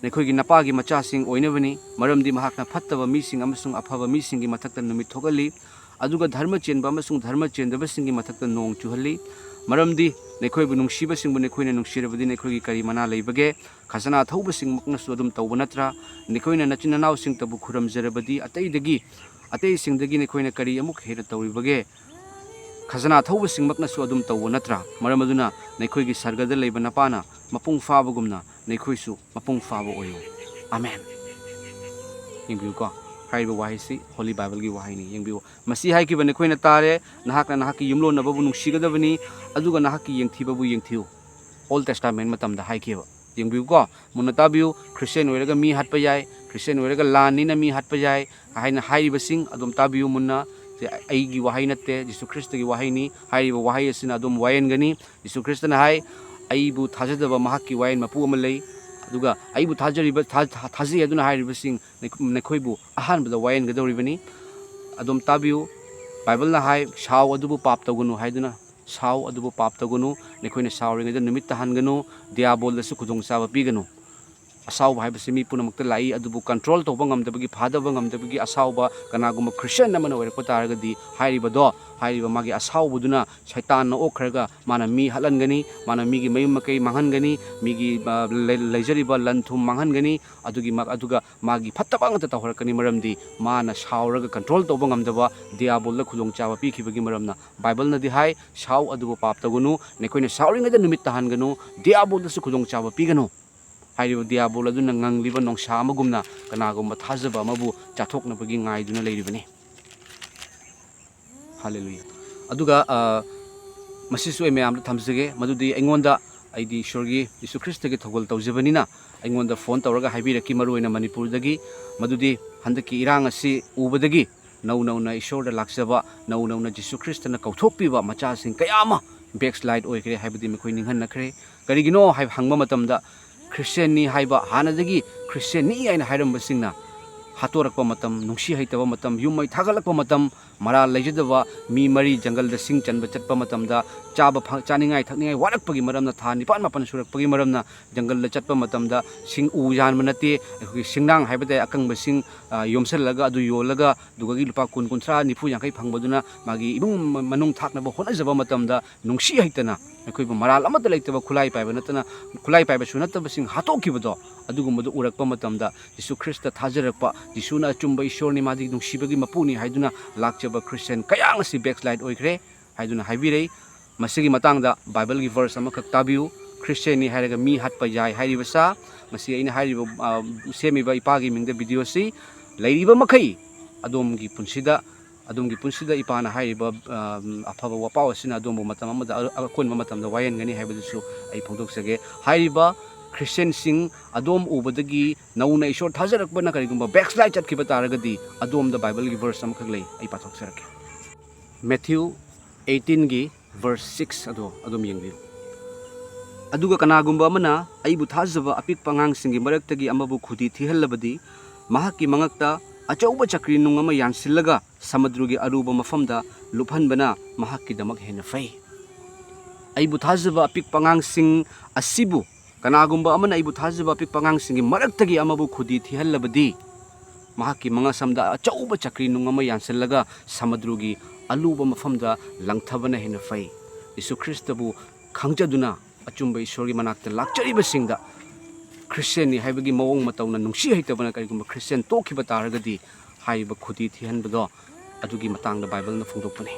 ꯅꯈꯣꯏꯒꯤ ꯅꯄꯥꯒꯤ ꯃꯆꯥꯁꯤꯡ ꯑꯣꯏꯅꯕꯅꯤ, ꯃꯔꯝꯗꯤ ꯃꯍꯥꯛꯅ ꯐꯠꯇꯕ ꯃꯤꯁꯤꯡ ꯑꯃꯁꯨꯡ ꯑꯐꯕ ꯃꯤꯁꯤꯡꯒꯤ ꯃꯊꯛꯇ ꯅꯨꯃꯤꯠ ꯊꯣꯛꯍꯜꯂꯤ, ꯑꯗꯨꯒ ꯙꯔꯃ ꯆꯦꯟꯕ ꯑꯃꯁꯨꯡ ꯙꯔꯃ ꯆꯦꯟꯗꯕꯁꯤꯡꯒꯤ ꯃꯊꯛꯇ ꯅꯣꯡ ꯆꯨꯍꯜꯂꯤ꯫ ꯃꯔꯝꯗꯤ ꯅꯈꯣꯏꯕꯨ ꯅꯨꯡꯁꯤꯕꯁꯤꯡꯕꯨ ꯅꯈꯣꯏꯅ ꯅꯨꯡꯁꯤꯔꯕꯗꯤ ꯅꯈꯣꯏꯒꯤ ꯀꯔꯤ ꯃꯅꯥ ꯂꯩꯕꯒꯦ? ꯈꯖꯅꯥ ꯊꯧꯕꯁꯤꯡꯃꯛꯅꯁꯨ ꯑꯗꯨꯝ ꯇꯧꯕ ꯅꯠꯇ꯭ꯔꯥ? ꯅꯈꯣꯏꯅ ꯅꯆꯤꯟ ꯅꯅꯥꯎꯁꯤꯡꯇꯕꯨ ꯈꯨꯔꯨꯝꯖꯔꯕꯗꯤ ꯑꯇꯩꯗꯒꯤ, ꯑꯇꯩꯁꯤꯡꯗꯒꯤ ꯅꯈꯣꯏꯅ ꯀꯔꯤ ꯑꯃꯨꯛ ꯍꯦꯟꯅ ꯇꯧꯔꯤꯕꯒꯦ? ꯈꯖꯅꯥ ꯊꯧꯕꯁꯤꯡꯃꯛꯅꯁꯨ ꯑꯗꯨꯝ ꯇꯧꯕ ꯅꯠꯇ꯭ꯔꯥ? ꯃꯔꯝ ꯑꯗꯨꯅ ꯅꯈꯣꯏꯒꯤ ꯁꯔꯒꯗ ꯂꯩꯕ ꯅꯄꯥꯅ ꯃꯄꯨꯡ ꯐꯥꯕꯒꯨꯝꯅ ꯅꯈꯣꯏꯁꯨ ꯃꯄꯨꯡ ꯐꯥꯕ ꯑꯣꯏꯌꯨ꯫ ꯑꯃꯦꯟ꯫ ꯌꯦꯡꯕꯤꯌꯨꯀꯣ, ꯍꯥꯏꯔꯤꯕ ꯋꯥꯍꯩꯁꯤ ꯍꯣꯂꯤ ꯕꯥꯏꯕꯜꯒꯤ ꯋꯥꯍꯩꯅꯤ꯫ ꯌꯦꯡꯕꯤꯌꯨ, ꯃꯁꯤ ꯍꯥꯏꯈꯤꯕ ꯅꯈꯣꯏꯅ ꯇꯥꯔꯦ, "ꯅꯍꯥꯛꯅ ꯅꯍꯥꯛꯀꯤ ꯌꯨꯝꯂꯣꯟꯅꯕꯕꯨ ꯅꯨꯡꯁꯤꯒꯗꯕꯅꯤ, ꯑꯗꯨꯒ ꯅꯍꯥꯛꯀꯤ ꯌꯦꯡꯊꯤꯕꯕꯨ ꯌꯦꯡꯊꯤꯌꯨ"꯫ ꯑꯣꯜ ꯇꯦꯁꯇꯥꯃꯦꯟ ꯃꯇꯝꯗ ꯍꯥꯏꯈꯤꯕ꯫ ꯌꯦꯡꯕꯤꯌꯨꯀꯣ, ꯃꯨꯟꯅ ꯇꯥꯕꯤꯌꯨ꯫ ꯈ꯭ꯔꯤꯁꯇꯤꯌꯥꯟ ꯑꯣꯏꯔꯒ ꯃꯤ ꯍꯥꯠꯄ ꯌꯥꯏ, ꯈ꯭ꯔꯤꯁꯇꯤꯌꯥꯟ ꯑꯣꯏꯔꯒ ꯂꯥꯟꯅꯤꯅ ꯃꯤ ꯍꯥꯠꯄ ꯌꯥꯏ ꯍꯥꯏꯅ ꯍꯥꯏꯔꯤꯕꯁꯤꯡ ꯑꯗꯨꯝ ꯇꯥꯕꯤꯌꯨ ꯃꯨꯟꯅ꯫ ꯁꯦ, ꯑꯩꯒꯤ ꯋꯥꯍꯩ ꯅꯠꯇꯦ, ꯖꯤꯁꯨ ꯈ꯭ꯔꯤꯁꯇꯒꯤ ꯋꯥꯍꯩꯅꯤ꯫ ꯍꯥꯏꯔꯤꯕ ꯋꯥꯍꯩ ꯑꯁꯤꯅ ꯑꯗꯨꯝ ꯋꯥꯌꯦꯟꯒꯅꯤ꯫ ꯖꯤꯁꯨ ꯈ꯭ꯔꯤꯁꯇꯅ ꯍꯥꯏ, "ꯑꯩꯕꯨ ꯊꯥꯖꯗꯕ ꯃꯍꯥꯛꯀꯤ ꯋꯥꯌꯦꯟ ꯃꯄꯨ ꯑꯃ ꯂꯩ"꯫ ꯑꯗꯨꯒ ꯑꯩꯕꯨ ꯊꯥꯖꯔꯤꯕ, ꯊꯥ-, ꯊꯥ-, ꯊꯥꯖꯩ ꯑꯗꯨꯅ ꯍꯥꯏꯔꯤꯕꯁꯤꯡ ꯅꯈꯣꯏꯕꯨ ꯑꯍꯥꯟꯕꯗ ꯋꯥꯌꯦꯟꯒꯗꯧꯔꯤꯕꯅꯤ꯫ ꯑꯗꯨꯝ ꯇꯥꯕꯤꯌꯨ꯫ ꯕꯥꯏꯕꯜꯅ ꯍꯥꯏ, "ꯁꯥꯎ ꯑꯗꯨꯕꯨ ꯄꯥꯞ ꯇꯧꯒꯅꯨ" ꯍꯥꯏꯗꯨꯅ꯫ ꯁꯥꯎ ꯑꯗꯨꯕꯨ ꯄꯥꯞ ꯇꯧꯒꯅꯨ꯫ ꯅꯈꯣꯏꯅ ꯁꯥꯎꯔꯤꯉꯩꯗ ꯅꯨꯃꯤꯠ ꯇꯥꯍꯟꯒꯅꯨ꯫ ꯗꯤꯌꯥꯕꯣꯜꯗꯁꯨ ꯈꯨꯗꯣꯡꯆꯥꯕ ꯄꯤꯒꯅꯨ꯫ ꯑꯁꯥꯎꯕ ꯍꯥꯏꯕꯁꯤ ꯃꯤ ꯄꯨꯝꯅꯃꯛꯇ ꯂꯥꯛꯏ, ꯑꯗꯨꯕꯨ control ꯇꯧꯕ ꯉꯝꯗꯕꯒꯤ, ꯐꯥꯗꯕ ꯉꯝꯗꯕꯒꯤ ꯑꯁꯥꯎꯕ ꯀꯅꯥꯒꯨꯝꯕ Christian ꯑꯃꯅ ꯑꯣꯏꯔꯛꯄ ꯇꯥꯔꯒꯗꯤ, ꯍꯥꯏꯔꯤꯕꯗꯣ, ꯍꯥꯏꯔꯤꯕ ꯃꯥꯒꯤ ꯑꯁꯥꯎꯕꯗꯨꯅ ꯁꯩꯇꯥꯟꯅ ꯑꯣꯛꯈ꯭ꯔꯒ ꯃꯥꯅ ꯃꯤ ꯍꯥꯠꯍꯟꯒꯅꯤ, ꯃꯥꯅ ꯃꯤꯒꯤ ꯃꯌꯨꯝ ꯃꯀꯩ ꯃꯥꯡꯍꯟꯒꯅꯤ, ꯃꯤꯒꯤ, ꯑ, ꯂꯩ-, ꯂꯩꯖꯔꯤꯕ ꯂꯟ ꯊꯨꯝ ꯃꯥꯡꯍꯟꯒꯅꯤ, ꯑꯗꯨꯒꯤ ꯃ-, ꯑꯗꯨꯒ ꯃꯥꯒꯤ ꯐꯠꯇꯕ ꯉꯥꯛꯇ ꯇꯧꯍꯜꯂꯛꯀꯅꯤ꯫ ꯃꯔꯝꯗꯤ ꯃꯥꯅ ꯁꯥꯎꯔꯒ control ꯇꯧꯕ ꯉꯝꯗꯕ ꯗꯤꯌꯥꯕꯣꯜꯗ ꯈꯨꯗꯣꯡꯆꯥꯕ ꯄꯤꯈꯤꯕꯒꯤ ꯃꯔꯝꯅ꯫ ꯕꯥꯏꯕꯜꯅꯗꯤ ꯍꯥꯏ, "ꯁꯥꯎ ꯑꯗꯨꯕꯨ ꯄꯥꯞ ꯇꯧꯒꯅꯨ, ꯅꯈꯣꯏꯅ ꯁꯥꯎꯔꯤꯉꯩꯗ ꯅꯨꯃꯤꯠ ꯇꯥꯍꯟꯒꯅꯨ, ꯗꯤꯌꯥꯕꯣꯜꯗꯁꯨ ꯈꯨꯗꯣꯡꯆꯥꯕ ꯄꯤꯒꯅꯨ"꯫ ꯍꯥꯏꯔꯤꯕ ꯗꯤꯌꯥꯕꯣꯜ ꯑꯗꯨꯅ ꯉꯪꯂꯤꯕ ꯅꯣꯡꯁꯥ ꯑꯃꯒꯨꯝꯅ ꯀꯅꯥꯒꯨꯝꯕ ꯊꯥꯖꯕ ꯑꯃꯕꯨ ꯆꯥꯊꯣꯛꯅꯕꯒꯤ ꯉꯥꯏꯗꯨꯅ ꯂꯩꯔꯤꯕꯅꯤ꯫ ꯍꯥꯂꯦꯂꯨꯌꯥ꯫ ꯑꯗꯨꯒ, ꯑ, ꯃꯁꯤꯁꯨ ꯑꯩ ꯃꯌꯥꯝꯗ ꯊꯝꯖꯒꯦ, ꯃꯗꯨꯗꯤ ꯑꯩꯉꯣꯟꯗ, ꯑꯩꯗꯤ ꯏꯁꯣꯔꯒꯤ, ꯌꯤꯁꯨ ꯈ꯭ꯔꯤꯁꯇꯒꯤ ꯊꯧꯒꯜ ꯇꯧꯖꯕꯅꯤꯅ, ꯑꯩꯉꯣꯟꯗ phone ꯇꯧꯔꯒ ꯍꯥꯏꯕꯤꯔꯛꯈꯤ, ꯃꯔꯨꯑꯣꯏꯅ ꯃꯅꯤꯄꯨꯔꯗꯒꯤ, ꯃꯗꯨꯗꯤ ꯍꯟꯗꯛꯀꯤ ꯏꯔꯥꯡ ꯑꯁꯤ ꯎꯕꯗꯒꯤ ꯅꯧ ꯅꯧꯅ ꯏꯁꯣꯔꯗ ꯂꯥꯛꯆꯕ, ꯅꯧ ꯅꯧꯅ ꯖꯤꯁꯨ ꯈ꯭ꯔꯤꯁꯇꯅ ꯀꯧꯊꯣꯛꯄꯤꯕ ꯃꯆꯥꯁꯤꯡ ꯀꯌꯥ ꯑꯃ backslide ꯑꯣꯏꯈ꯭ꯔꯦ ꯍꯥꯏꯕꯗꯤ ꯃꯈꯣꯏ ꯅꯤꯡꯍꯟꯅꯈ꯭ꯔꯦ꯫ ꯀꯔꯤꯒꯤꯅꯣ ꯍꯥꯏꯕ ꯍꯪꯕ ꯃꯇꯝꯗ, Christianꯅꯤ ꯍꯥꯏꯕ, ꯍꯥꯟꯅꯗꯒꯤ Christianꯅꯤ ꯍꯥꯏꯅ ꯍꯥꯏꯔꯝꯕꯁꯤꯡꯅ ꯍꯥꯠꯇꯣꯔꯛꯄ ꯃꯇꯝ, ꯅꯨꯡꯁꯤ ꯍꯩꯇꯕ ꯃꯇꯝ, ꯌꯨꯝ ꯃꯩ ꯊꯥꯒꯠꯂꯛꯄ ꯃꯇꯝ, ꯃꯔꯥꯜ ꯂꯩꯖꯗꯕ ꯃꯤ ꯃꯔꯤ ꯖꯪꯒꯜꯗ ꯁꯤꯡ ꯆꯟꯕ ꯆꯠꯄ ꯃꯇꯝꯗ, ꯆꯥꯕ ꯐ-, ꯆꯥꯅꯤꯡꯉꯥꯏ ꯊꯛꯅꯤꯡꯉꯥꯏ ꯋꯥꯔꯛꯄꯒꯤ ꯃꯔꯝꯅ, ꯊꯥ ꯅꯤꯄꯥꯟ ꯃꯥꯄꯟ ꯁꯨꯔꯛꯄꯒꯤ ꯃꯔꯝꯅ ꯖꯪꯒꯜꯗ ꯆꯠꯄ ꯃꯇꯝꯗ, ꯁꯤꯡ ꯎ ꯌꯥꯟꯕ ꯅꯠꯇꯦ, ꯑꯩꯈꯣꯏꯒꯤ ꯁꯤꯡꯅꯥꯡ ꯍꯥꯏꯕ ꯇꯥꯏ, ꯑꯀꯪꯕ ꯁꯤꯡ, ꯑ, ꯌꯣꯝꯁꯤꯜꯂꯒ ꯑꯗꯨ ꯌꯣꯜꯂꯒ ꯑꯗꯨꯗꯒꯤ ꯂꯨꯄꯥ ꯀꯨꯟ, ꯀꯨꯟꯊ꯭ꯔꯥ, ꯅꯤꯐꯨ, ꯌꯥꯡꯈꯩ ꯐꯪꯕꯗꯨꯅ ꯃꯥꯒꯤ ꯏꯃꯨꯡ ꯃ-, ꯃꯅꯨꯡ ꯊꯥꯛꯅꯕ ꯍꯣꯠꯅꯖꯕ ꯃꯇꯝꯗ, ꯅꯨꯡꯁꯤ ꯍꯩꯇꯅ ꯑꯩꯈꯣꯏꯕꯨ ꯃꯔꯥꯜ ꯑꯃꯠꯇ ꯂꯩꯇꯕ, ꯈꯨꯠꯂꯥꯏ ꯄꯥꯏꯕ ꯅꯠꯇꯅ, ꯈꯨꯠꯂꯥꯏ ꯄꯥꯏꯕꯁꯨ ꯅꯠꯇꯕꯁꯤꯡ ꯍꯥꯠꯇꯣꯛꯈꯤꯕꯗꯣ, ꯑꯗꯨꯒꯨꯝꯕꯗꯨ ꯎꯔꯛꯄ ꯃꯇꯝꯗ, ꯖꯤꯁꯨ ꯈ꯭ꯔꯤꯁꯇ ꯊꯥꯖꯔꯛꯄ, ꯖꯤꯁꯨꯅ ꯑꯆꯨꯝꯕ ꯏꯁꯣꯔꯅꯤ, ꯃꯥꯗꯤ ꯅꯨꯡꯁꯤꯕꯒꯤ ꯃꯄꯨꯅꯤ ꯍꯥꯏꯗꯨꯅ ꯂꯥꯛꯆꯕ Christian ꯀꯌꯥ ꯑꯁꯤ backslide ꯑꯣꯏꯈ꯭ꯔꯦ ꯍꯥꯏꯗꯨꯅ ꯍꯥꯏꯕꯤꯔꯩ꯫ ꯃꯁꯤꯒꯤ ꯃꯇꯥꯡꯗ ꯕꯥꯏꯕꯜꯒꯤ verse ꯑꯃꯈꯛ ꯇꯥꯕꯤꯌꯨ꯫ Christianꯅꯤ ꯍꯥꯏꯔꯒ ꯃꯤ ꯍꯥꯠꯄ ꯌꯥꯏ ꯍꯥꯏꯔꯤꯕꯁꯤ, ꯃꯁꯤ ꯑꯩꯅ ꯍꯥꯏꯔꯤꯕ, ꯑ, ꯁꯦꯝꯃꯤꯕ ꯏꯄꯥꯒꯤ ꯃꯤꯡꯗ videoꯁꯤ ꯂꯩꯔꯤꯕ ꯃꯈꯩ ꯑꯗꯣꯝꯒꯤ ꯄꯨꯟꯁꯤꯗ, ꯑꯗꯣꯝꯒꯤ ꯄꯨꯟꯁꯤꯗ ꯏꯄꯥꯅ ꯍꯥꯏꯔꯤꯕ, ꯑ, ꯑꯐꯕ ꯋꯥꯄꯥꯎ ꯑꯁꯤꯅ ꯑꯗꯣꯝꯕꯨ ꯃꯇꯝ ꯑꯃꯗ ꯑ-, ꯑꯀꯣꯟꯕ ꯃꯇꯝꯗ ꯋꯥꯌꯦꯟꯒꯅꯤ ꯍꯥꯏꯕꯗꯨꯁꯨ ꯑꯩ ꯐꯣꯡꯗꯣꯛꯆꯒꯦ꯫ ꯍꯥꯏꯔꯤꯕ Christianꯁꯤꯡ ꯑꯗꯣꯝ ꯎꯕꯗꯒꯤ ꯅꯧꯅ ꯏꯁꯣꯔ ꯊꯥꯖꯔꯛꯄꯅ ꯀꯔꯤꯒꯨꯝꯕ backslide ꯆꯠꯈꯤꯕ ꯇꯥꯔꯒꯗꯤ, ꯑꯗꯣꯝꯗ ꯕꯥꯏꯕꯜꯒꯤ verse ꯑꯃꯈꯛ ꯂꯩ, ꯑꯩ ꯄꯥꯊꯣꯛꯆꯔꯛꯀꯦ꯫ Matthew eighteenꯒꯤ verse six ꯑꯗꯣ ꯑꯗꯨꯝ ꯌꯦꯡꯕꯤꯌꯨ꯫ "ꯑꯗꯨꯒ ꯀꯅꯥꯒꯨꯝꯕ ꯑꯃꯅ ꯑꯩꯕꯨ ꯊꯥꯖꯕ ꯑꯄꯤꯛꯄ ꯑꯉꯥꯡꯁꯤꯡꯒꯤ ꯃꯔꯛꯇꯒꯤ ꯑꯃꯕꯨ ꯈꯨꯗꯤ ꯊꯤꯍꯜꯂꯕꯗꯤ, ꯃꯍꯥꯛꯀꯤ ꯃꯉꯛꯇ ꯑꯆꯧꯕ ꯆꯀ꯭ꯔꯤ ꯅꯨꯡ ꯑꯃ ꯌꯥꯟꯁꯤꯜꯂꯒ ꯁꯃꯨꯗ꯭ꯔꯒꯤ ꯑꯔꯨꯕ ꯃꯐꯝꯗ ꯂꯨꯞꯍꯟꯕꯅ ꯃꯍꯥꯛꯀꯤꯗꯃꯛ ꯍꯦꯟꯅ ꯐꯩ"꯫ ꯑꯩꯕꯨ ꯊꯥꯖꯕ ꯑꯄꯤꯛꯄ ꯑꯉꯥꯡꯁꯤꯡ ꯑꯁꯤꯕꯨ "ꯀꯅꯥꯒꯨꯝꯕ ꯑꯃꯅ ꯑꯩꯕꯨ ꯊꯥꯖꯕ ꯑꯄꯤꯛꯄ ꯑꯉꯥꯡꯁꯤꯡꯒꯤ ꯃꯔꯛꯇꯒꯤ ꯑꯃꯕꯨ ꯈꯨꯗꯤ ꯊꯤꯍꯜꯂꯕꯗꯤ, ꯃꯍꯥꯛꯀꯤ ꯃꯉꯛꯁꯝꯗ ꯑꯆꯧꯕ ꯆꯀ꯭ꯔꯤ ꯅꯨꯡ ꯑꯃ ꯌꯥꯟꯁꯤꯜꯂꯒ ꯁꯃꯨꯗ꯭ꯔꯒꯤ ꯑꯂꯨꯕ ꯃꯐꯝꯗ ꯂꯪꯊꯕꯅ ꯍꯦꯟꯅ ꯐꯩ"꯫ ꯌꯤꯁꯨ ꯈ꯭ꯔꯤꯁꯇꯕꯨ ꯈꯪꯖꯗꯨꯅ ꯑꯆꯨꯝꯕ ꯏꯁꯣꯔꯒꯤ ꯃꯅꯥꯛꯇ ꯂꯥꯛꯆꯔꯤꯕꯁꯤꯡꯗ ꯈ꯭ꯔꯤꯁꯇꯤꯌꯥꯟꯅꯤ ꯍꯥꯏꯕꯒꯤ ꯃꯑꯣꯡ ꯃꯇꯧꯅ ꯅꯨꯡꯁꯤ ꯍꯩꯇꯕꯅ ꯀꯔꯤꯒꯨꯝꯕ ꯈ꯭ꯔꯤꯁꯇꯤꯌꯥꯟ ꯇꯣꯛꯈꯤꯕ ꯇꯥꯔꯒꯗꯤ, ꯍꯥꯏꯔꯤꯕ ꯈꯨꯗꯤ ꯊꯤꯍꯟꯕꯗꯣ ꯑꯗꯨꯒꯤ ꯃꯇꯥꯡꯗ ꯕꯥꯏꯕꯜꯅ ꯐꯣꯡꯗꯣꯛꯄꯅꯤ꯫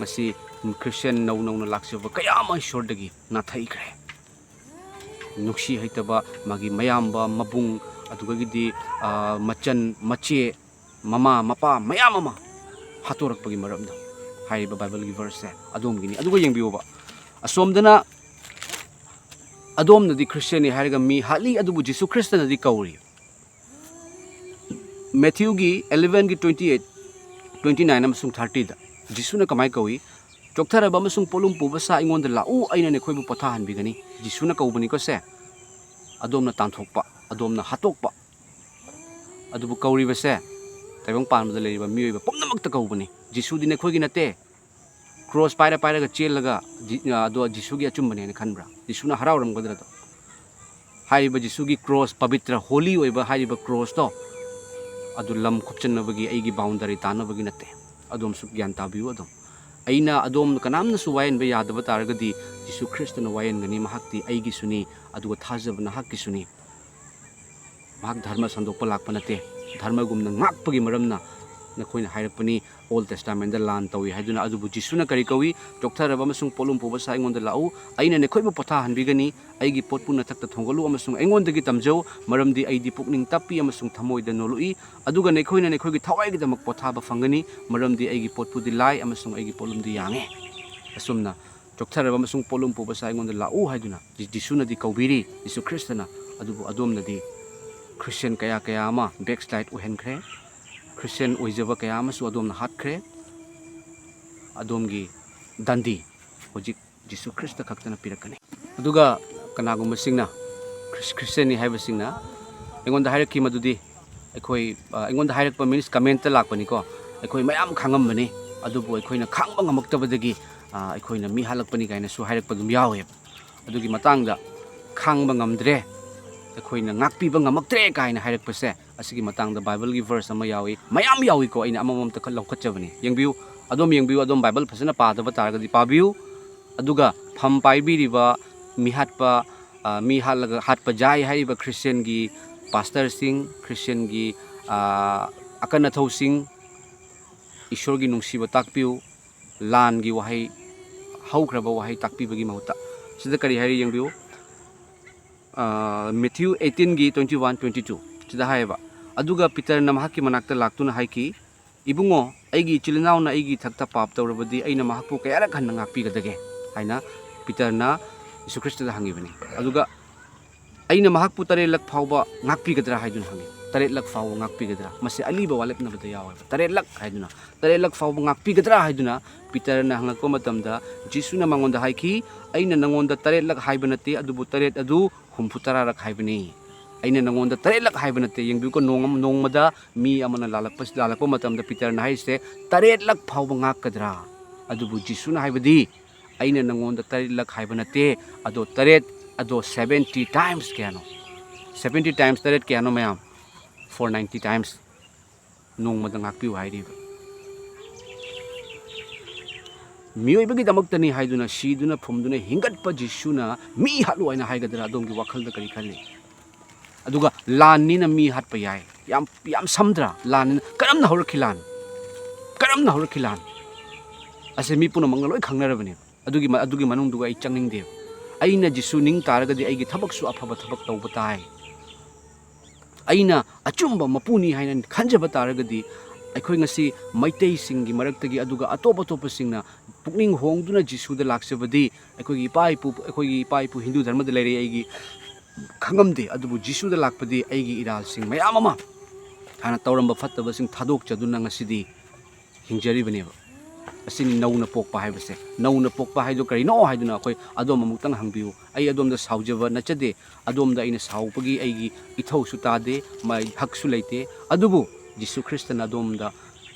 ꯃꯁꯤ ꯈ꯭ꯔꯤꯁꯇꯤꯌꯥꯟ ꯅꯧ ꯅꯧꯅ ꯂꯥꯛꯆꯕ ꯀꯌꯥ ꯑꯃ ꯏꯁꯣꯔꯗꯒꯤ ꯅꯥꯊꯩꯈ꯭ꯔꯦ꯫ ꯅꯨꯡꯁꯤ ꯍꯩꯇꯕ ꯃꯥꯒꯤ ꯃꯌꯥꯝꯕ, ꯃꯕꯨꯡ, ꯑꯗꯨꯗꯒꯤꯗꯤ, ꯑ, ꯃꯆꯟ, ꯃꯆꯦ, ꯃꯃꯥ, ꯃꯄꯥ ꯃꯌꯥꯝ ꯑꯃ ꯍꯥꯠꯇꯣꯔꯛꯄꯒꯤ ꯃꯔꯝꯗꯣ ꯍꯥꯏꯔꯤꯕ ꯕꯥꯏꯕꯜꯒꯤ ꯚꯔꯁꯁꯦ ꯑꯗꯣꯝꯒꯤꯅꯤ꯫ ꯑꯗꯨꯒ ꯌꯦꯡꯕꯤꯌꯣꯕ, ꯑꯁꯣꯝꯗꯅ ꯑꯗꯣꯝꯅꯗꯤ ꯈ꯭ꯔꯤꯁꯇꯤꯌꯥꯟꯅꯤ ꯍꯥꯏꯔꯒ ꯃꯤ ꯍꯥꯠꯂꯤ, ꯑꯗꯨꯕꯨ ꯖꯤꯁꯨ ꯈ꯭ꯔꯤꯁꯇꯅꯗꯤ ꯀꯧꯔꯤ꯫ ꯃꯦꯊ꯭ꯌꯨꯒꯤ eleven ꯒꯤ twenty eight, twenty nine ꯑꯃꯁꯨꯡ thirty ꯗ ꯖꯤꯁꯨꯅ ꯀꯃꯥꯏꯅ ꯀꯧꯏ? "ꯆꯣꯛꯊꯔꯕ ꯑꯃꯁꯨꯡ ꯄꯣꯠꯂꯨꯝ ꯄꯨꯕ ꯁꯥ, ꯑꯩꯉꯣꯟꯗ ꯂꯥꯛꯎ, ꯑꯩꯅ ꯅꯈꯣꯏꯕꯨ ꯄꯣꯊꯥꯍꯟꯕꯤꯒꯅꯤ"꯫ ꯖꯤꯁꯨꯅ ꯀꯧꯕꯅꯤꯀꯣ ꯁꯦ꯫ ꯑꯗꯣꯝꯅ ꯇꯥꯟꯊꯣꯛꯄ, ꯑꯗꯣꯝꯅ ꯍꯥꯠꯇꯣꯛꯄ꯫ ꯑꯗꯨꯕꯨ ꯀꯧꯔꯤꯕꯁꯦ ꯇꯥꯏꯕꯪ ꯄꯥꯟꯕꯗ ꯂꯩꯔꯤꯕ ꯃꯤꯑꯣꯏꯕ ꯄꯨꯝꯅꯃꯛꯇ ꯀꯧꯕꯅꯤ꯫ ꯖꯤꯁꯨꯗꯤ ꯅꯈꯣꯏꯒꯤ ꯅꯠꯇꯦ꯫ ꯀ꯭ꯔꯣꯁ ꯄꯥꯏꯔ ꯄꯥꯏꯔꯒ ꯆꯦꯜꯂꯒ ꯖꯤ-, ꯑꯗꯣ ꯖꯤꯁꯨꯒꯤ ꯑꯆꯨꯝꯕꯅꯦꯅ ꯈꯟꯕ꯭ꯔꯥ? ꯖꯤꯁꯨꯅ ꯍꯔꯥꯎꯔꯝꯒꯗ꯭ꯔꯥ ꯑꯗꯣ? ꯍꯥꯏꯔꯤꯕ ꯖꯤꯁꯨꯒꯤ ꯀ꯭ꯔꯣꯁ, ꯄꯕꯤꯇ꯭ꯔ, ꯍꯣꯂꯤ ꯑꯣꯏꯕ ꯍꯥꯏꯔꯤꯕ ꯀ꯭ꯔꯣꯁꯇꯣ, ꯑꯗꯨ ꯂꯝ ꯈꯨꯞꯆꯟꯅꯕꯒꯤ, ꯑꯩꯒꯤ ꯕꯥꯎꯟꯗꯔꯤ ꯇꯥꯅꯕꯒꯤ ꯅꯠꯇꯦ꯫ ꯑꯗꯣꯝꯁꯨ ꯒ꯭ꯌꯥꯟ ꯇꯥꯕꯤꯌꯨ꯫ ꯑꯗꯨꯝ ꯑꯩꯅ ꯑꯗꯣꯝ ꯀꯅꯥꯝꯅꯁꯨ ꯋꯥꯌꯦꯟꯕ ꯌꯥꯗꯕ ꯇꯥꯔꯒꯗꯤ, ꯖꯤꯁꯨ ꯈ꯭ꯔꯤꯁꯇꯅ ꯋꯥꯌꯦꯟꯒꯅꯤ꯫ ꯃꯍꯥꯛꯇꯤ ꯑꯩꯒꯤꯁꯨꯅꯤ, ꯑꯗꯨꯒ ꯊꯥꯖꯕ ꯅꯍꯥꯛꯀꯤꯁꯨꯅꯤ꯫ ꯃꯍꯥꯛ ꯙꯔꯃ ꯁꯟꯗꯣꯛꯄ ꯂꯥꯛꯄ ꯅꯠꯇꯦ꯫ ꯙꯔꯃꯒꯨꯝꯅ ꯉꯥꯛꯄꯒꯤ ꯃꯔꯝꯅ ꯅꯈꯣꯏꯅ ꯍꯥꯏꯔꯛꯄꯅꯤ, ꯑꯣꯜ ꯇꯦꯁꯇꯥꯃꯦꯟꯗ ꯂꯥꯟ ꯇꯧꯏ ꯍꯥꯏꯗꯨꯅ꯫ ꯑꯗꯨꯕꯨ ꯖꯤꯁꯨꯅ ꯀꯔꯤ ꯀꯧꯏ? "ꯆꯣꯛꯊꯔꯕ ꯑꯃꯁꯨꯡ ꯄꯣꯠꯂꯨꯝ ꯄꯨꯕ ꯁꯥ, ꯑꯩꯉꯣꯟꯗ ꯂꯥꯛꯎ, ꯑꯩꯅ ꯅꯈꯣꯏꯕꯨ ꯄꯣꯊꯥꯍꯟꯕꯤꯒꯅꯤ꯫ ꯑꯩꯒꯤ ꯄꯣꯠꯄꯨ ꯅꯊꯛꯇ ꯊꯣꯡꯒꯠꯂꯨ ꯑꯃꯁꯨꯡ ꯑꯩꯉꯣꯟꯗꯒꯤ ꯇꯝꯖꯧ, ꯃꯔꯝꯗꯤ ꯑꯩꯗꯤ ꯄꯨꯛꯅꯤꯡ ꯇꯞꯄꯤ ꯑꯃꯁꯨꯡ ꯊꯃꯣꯏꯗ ꯅꯣꯜꯂꯨꯛꯏ꯫ ꯑꯗꯨꯒ ꯅꯈꯣꯏꯅ ꯅꯈꯣꯏꯒꯤ ꯊꯋꯥꯏꯒꯤꯗꯃꯛ ꯄꯣꯊꯥꯕ ꯐꯪꯒꯅꯤ, ꯃꯔꯝꯗꯤ ꯑꯩꯒꯤ ꯄꯣꯠꯄꯨꯗꯤ ꯂꯥꯏ ꯑꯃꯁꯨꯡ ꯑꯩꯒꯤ ꯄꯣꯠꯂꯨꯝꯗꯤ ꯌꯥꯡꯉꯤ"꯫ ꯑꯁꯨꯝꯅ ꯆꯣꯛꯊꯔꯕ ꯑꯃꯁꯨꯡ ꯄꯣꯠꯂꯨꯝ ꯄꯨꯕ ꯁꯥ, "ꯑꯩꯉꯣꯟꯗ ꯂꯥꯛꯎ" ꯍꯥꯏꯗꯨꯅ ꯖꯤ-, ꯖꯤꯁꯨꯅꯗꯤ ꯀꯧꯕꯤꯔꯤ, ꯖꯤꯁꯨ ꯈ꯭ꯔꯤꯁꯇꯅ꯫ ꯑꯗꯨꯕꯨ ꯑꯗꯣꯝꯅꯗꯤ ꯈ꯭ꯔꯤꯁꯇꯤꯌꯥꯟ ꯀꯌꯥ ꯀꯌꯥ ꯑꯃ ꯕꯦꯛꯁ꯭ꯂꯥꯏꯠ ꯑꯣꯏꯍꯟꯈ꯭ꯔꯦ꯫ ꯈ꯭ꯔꯤꯁꯇꯤꯌꯥꯟ ꯑꯣꯏꯖꯕ ꯀꯌꯥ ꯑꯃꯁꯨ ꯑꯗꯣꯝꯅ ꯍꯥꯠꯈ꯭ꯔꯦ꯫ ꯑꯗꯣꯝꯒꯤ ꯗꯟꯗꯤ ꯍꯧꯖꯤꯛ ꯖꯤꯁꯨ ꯈ꯭ꯔꯤꯁꯇ ꯈꯛꯇꯅ ꯄꯤꯔꯛꯀꯅꯤ꯫ ꯑꯗꯨꯒ ꯀꯅꯥꯒꯨꯝꯕꯁꯤꯡꯅ ꯈ꯭ꯔꯤꯁ-, ꯈ꯭ꯔꯤꯁꯇꯤꯌꯥꯟꯅꯤ ꯍꯥꯏꯕꯁꯤꯡꯅ ꯑꯩꯉꯣꯟꯗ ꯍꯥꯏꯔꯛꯈꯤ ꯃꯗꯨꯗꯤ, ꯑꯩꯈꯣꯏ, ꯑ, ꯑꯩꯉꯣꯟꯗ ꯍꯥꯏꯔꯛꯄ ꯃꯤꯟꯁ ꯀꯃꯦꯟꯠꯇ ꯂꯥꯛꯄꯅꯤꯀꯣ, "ꯑꯩꯈꯣꯏ ꯃꯌꯥꯝ ꯈꯥꯡꯉꯝꯕꯅꯤ, ꯑꯗꯨꯕꯨ ꯑꯩꯈꯣꯏꯅ ꯈꯥꯡꯕ ꯉꯝꯃꯛꯇꯕꯗꯒꯤ, ꯑ, ꯑꯩꯈꯣꯏꯅ ꯃꯤ ꯍꯥꯠꯂꯛꯄꯅꯤ" ꯀꯥꯏꯅꯁꯨ ꯍꯥꯏꯔꯛꯄ ꯑꯗꯨꯝ ꯌꯥꯎꯋꯦꯕ꯫ ꯑꯗꯨꯒꯤ ꯃꯇꯥꯡꯗ ꯈꯥꯡꯕ ꯉꯝꯗ꯭ꯔꯦ, ꯑꯩꯈꯣꯏꯅ ꯉꯥꯛꯄꯤꯕ ꯉꯝꯃꯛꯇ꯭ꯔꯦ ꯀꯥꯏꯅ ꯍꯥꯏꯔꯛꯄꯁꯦ, ꯑꯁꯤꯒꯤ ꯃꯇꯥꯡꯗ ꯕꯥꯏꯕꯜꯒꯤ ꯚꯔꯁ ꯑꯃ ꯌꯥꯎꯏ꯫ ꯃꯌꯥꯝ ꯌꯥꯎꯏꯀꯣ, ꯑꯩꯅ ꯑꯃꯃꯝꯇ ꯈꯛ ꯂꯧꯈꯠꯆꯕꯅꯤ꯫ ꯌꯦꯡꯕꯤꯌꯨ, ꯑꯗꯣꯝ ꯌꯦꯡꯕꯤꯌꯨ, ꯑꯗꯣꯝ ꯕꯥꯏꯕꯜ ꯐꯖꯅ ꯄꯥꯗꯕ ꯇꯥꯔꯒꯗꯤ ꯄꯥꯕꯤꯌꯨ꯫ ꯑꯗꯨꯒ ꯐꯝ ꯄꯥꯏꯕꯤꯔꯤꯕ ꯃꯤꯍꯥꯠꯄ, ꯑ, ꯃꯤ ꯍꯥꯠꯂꯒ ꯍꯥꯠꯄ ꯌꯥꯏ ꯍꯥꯏꯔꯤꯕ ꯈ꯭ꯔꯤꯁꯇꯤꯌꯟꯒꯤ ꯄꯥꯁꯇꯔꯁꯤꯡ, ꯈ꯭ꯔꯤꯁꯇꯤꯌꯟꯒꯤ, ꯑ, ꯑꯀꯟ ꯑꯊꯧꯁꯤꯡ, ꯏꯁꯣꯔꯒꯤ ꯅꯨꯡꯁꯤꯕ ꯇꯥꯛꯄꯤꯌꯨ꯫ ꯂꯥꯟꯒꯤ ꯋꯥꯍꯩ, ꯍꯧꯈ꯭ꯔꯕ ꯋꯥꯍꯩ ꯇꯥꯛꯄꯤꯕꯒꯤ ꯃꯍꯨꯠꯇ꯫ ꯁꯤꯗ ꯀꯔꯤ ꯍꯥꯏꯔꯤ ꯌꯦꯡꯕꯤꯌꯨ꯫ ꯑ, ꯃꯦꯊ꯭ꯌꯨ eighteen ꯒꯤ twenty one, twenty two꯫ ꯁꯤꯗ ꯍꯥꯏꯌꯦꯕ, "ꯑꯗꯨꯒ ꯄꯤꯇꯔꯅ ꯃꯍꯥꯛꯀꯤ ꯃꯅꯥꯛꯇ ꯂꯥꯛꯇꯨꯅ ꯍꯥꯏꯈꯤ, 'ꯏꯕꯨꯡꯉꯣ, ꯑꯩꯒꯤ ꯏꯆꯤꯜ ꯏꯅꯥꯎꯅ ꯑꯩꯒꯤ ꯏꯊꯛꯇ ꯄꯥꯞ ꯇꯧꯔꯕꯗꯤ ꯑꯩꯅ ꯃꯍꯥꯛꯄꯨ ꯀꯌꯥꯔꯛ ꯍꯟꯅ ꯉꯥꯛꯄꯤꯒꯗꯒꯦ?' ꯍꯥꯏꯅ ꯄꯤꯇꯔꯅ ꯌꯤꯁꯨ ꯈ꯭ꯔꯤꯁꯇꯗ ꯍꯪꯉꯤꯕꯅꯤ꯫ ꯑꯗꯨꯒ "ꯑꯩꯅ ꯃꯍꯥꯛꯄꯨ ꯇꯔꯦꯠꯂꯛ ꯐꯥꯎꯕ ꯉꯥꯛꯄꯤꯒꯗ꯭ꯔꯥ?" ꯍꯥꯏꯗꯨꯅ ꯍꯪꯉꯤ꯫ "ꯇꯔꯦꯠꯂꯛ ꯐꯥꯎꯕ ꯉꯥꯛꯄꯤꯒꯗ꯭ꯔꯥ?" ꯃꯁꯤ ꯑꯂꯤꯕ ꯋꯥꯂꯦꯞꯅꯕꯗ ꯌꯥꯎꯋꯦꯕ꯫ "ꯇꯔꯦꯠꯂꯛ" ꯍꯥꯏꯗꯨꯅ, "ꯇꯔꯦꯠꯂꯛ ꯐꯥꯎꯕ ꯉꯥꯛꯄꯤꯒꯗ꯭ꯔꯥ?" ꯍꯥꯏꯗꯨꯅ ꯄꯤꯇꯔꯅ ꯍꯪꯉꯛꯄ ꯃꯇꯝꯗ, ꯖꯤꯁꯨꯅ ꯃꯉꯣꯟꯗ ꯍꯥꯏꯈꯤ, "ꯑꯩꯅ ꯅꯉꯣꯟꯗ ꯇꯔꯦꯠꯂꯛ ꯍꯥꯏꯕ ꯅꯠꯇꯦ, ꯑꯗꯨꯕꯨ ꯇꯔꯦꯠ ꯑꯗꯨ ꯍꯨꯝꯐꯨ ꯇꯔꯥꯔꯛ ꯍꯥꯏꯕꯅꯤ꯫ ꯑꯩꯅ ꯅꯉꯣꯟꯗ ꯇꯔꯦꯠꯂꯛ ꯍꯥꯏꯕ ꯅꯠꯇꯦ꯫" ꯌꯦꯡꯕꯤꯌꯨꯀꯣ, ꯅꯣꯡꯃ-, ꯅꯣꯡꯃꯗ ꯃꯤ ꯑꯃꯅ ꯂꯥꯜꯂꯛꯄ, ꯂꯥꯜꯂꯛꯄ ꯃꯇꯝꯗ ꯄꯤꯇꯔꯅ ꯍꯥꯏꯔꯤꯁꯦ, "ꯇꯔꯦꯠꯂꯛ ꯐꯥꯎꯕ ꯉꯥꯛꯀꯗ꯭ꯔꯥ?" ꯑꯗꯨꯕꯨ ꯖꯤꯁꯨꯅ ꯍꯥꯏꯕꯗꯤ, "ꯑꯩꯅ ꯅꯉꯣꯟꯗ ꯇꯔꯦꯠꯂꯛ ꯍꯥꯏꯕ ꯅꯠꯇꯦ, ꯑꯗꯣ ꯇꯔꯦꯠ, ꯑꯗꯣ seventy times ꯀꯌꯥꯅꯣ? Seventy times ꯇꯔꯦꯠ ꯀꯌꯥꯅꯣ ꯃꯌꯥꯝ? Four ninety times꯫ ꯅꯣꯡꯃꯗ ꯉꯥꯛꯄꯤꯌꯨ" ꯍꯥꯏꯔꯤꯕ꯫ ꯃꯤꯑꯣꯏꯕꯒꯤꯗꯃꯛꯇꯅꯤ ꯍꯥꯏꯗꯨꯅ, ꯁꯤꯗꯨꯅ ꯐꯨꯝꯗꯨꯅ ꯍꯤꯡꯒꯠꯄ ꯖꯤꯁꯨꯅ ꯃꯤ ꯍꯥꯠꯂꯨ ꯍꯥꯏꯅ ꯍꯥꯏꯒꯗ꯭ꯔꯥ? ꯑꯗꯣꯝꯒꯤ ꯋꯥꯈꯜꯗ ꯀꯔꯤ ꯈꯜꯂꯤ? ꯑꯗꯨꯒ ꯂꯥꯟꯅꯤꯅ ꯃꯤ ꯍꯥꯠꯄ ꯌꯥꯏ꯫ ꯌꯥꯝ, ꯌꯥꯝ ꯁꯝꯗ꯭ꯔꯥ? ꯂꯥꯟꯅꯤꯅ, ꯀꯔꯝꯅ ꯍꯧꯔꯛꯈꯤ ꯂꯥꯟ? ꯀꯔꯝꯅ ꯍꯧꯔꯛꯈꯤ ꯂꯥꯟ? ꯑꯁꯦ ꯃꯤ ꯄꯨꯝꯅꯃꯛꯅ ꯂꯣꯏ ꯈꯪꯅꯔꯕꯅꯦꯕ꯫ ꯑꯗꯨꯒꯤ ꯃ-, ꯑꯗꯨꯒꯤ ꯃꯅꯨꯡꯗꯨꯒ ꯑꯩ ꯆꯪꯅꯤꯡꯗꯦꯕ꯫ ꯑꯩꯅ ꯖꯤꯁꯨ ꯅꯤꯡ ꯇꯥꯔꯒꯗꯤ ꯑꯩꯒꯤ ꯊꯕꯛꯁꯨ ꯑꯐꯕ ꯊꯕꯛ ꯇꯧꯕ ꯇꯥꯏ꯫ ꯑꯩꯅ ꯑꯆꯨꯝꯕ ꯃꯄꯨꯅꯤ ꯍꯥꯏꯅ ꯈꯟꯖꯕ ꯇꯥꯔꯒꯗꯤ, ꯑꯩꯈꯣꯏ ꯉꯁꯤ ꯃꯩꯇꯩꯁꯤꯡꯒꯤ ꯃꯔꯛꯇꯒꯤ, ꯑꯗꯨꯒ ꯑꯇꯣꯞ ꯑꯇꯣꯞꯄꯁꯤꯡꯅ ꯄꯨꯛꯅꯤꯡ ꯍꯣꯡꯗꯨꯅ ꯖꯤꯁꯨꯗ ꯂꯥꯛꯆꯕꯗꯤ, ꯑꯩꯈꯣꯏꯒꯤ ꯏꯄꯥ ꯏꯄꯨ, ꯑꯩꯈꯣꯏꯒꯤ ꯏꯄꯥ ꯏꯄꯨ ꯍꯤꯟꯗꯨ ꯙꯔꯃꯗ ꯂꯩꯔꯦ, ꯑꯩꯒꯤ ꯈꯪꯉꯝꯗꯦ꯫ ꯑꯗꯨꯕꯨ ꯖꯤꯁꯨꯗ ꯂꯥꯛꯄꯗꯤ ꯑꯩꯒꯤ ꯏꯔꯥꯜꯁꯤꯡ ꯃꯌꯥꯝ ꯑꯃ, ꯍꯥꯟꯅ ꯇꯧꯔꯝꯕ ꯐꯠꯇꯕꯁꯤꯡ ꯊꯥꯗꯣꯛꯆꯗꯨꯅ ꯉꯁꯤꯗꯤ ꯍꯤꯡꯖꯔꯤꯕꯅꯦꯕ꯫ ꯑꯁꯤꯅꯤ ꯅꯧꯅ ꯄꯣꯛꯄ ꯍꯥꯏꯕꯁꯦ꯫ ꯅꯧꯅ ꯄꯣꯛꯄ ꯍꯥꯏꯗꯣ ꯀꯔꯤꯅꯣ ꯍꯥꯏꯗꯨꯅ ꯑꯩꯈꯣꯏ ꯑꯗꯣꯝ ꯑꯃꯨꯛꯇꯪ ꯍꯪꯕꯤꯌꯨ꯫ ꯑꯩ ꯑꯗꯣꯝꯗ ꯁꯥꯎꯖꯕ ꯅꯠꯆꯗꯦ꯫ ꯑꯗꯣꯝꯗ ꯑꯩꯅ ꯁꯥꯎꯕꯒꯤ ꯑꯩꯒꯤ ꯏꯊꯧꯁꯨ ꯇꯥꯗꯦ, ꯃꯥꯏ ꯍꯛꯁꯨ ꯂꯩꯇꯦ꯫ ꯑꯗꯨꯕꯨ ꯖꯤꯁꯨ ꯈ꯭ꯔꯤꯁꯇꯅ ꯑꯗꯣꯝꯗ,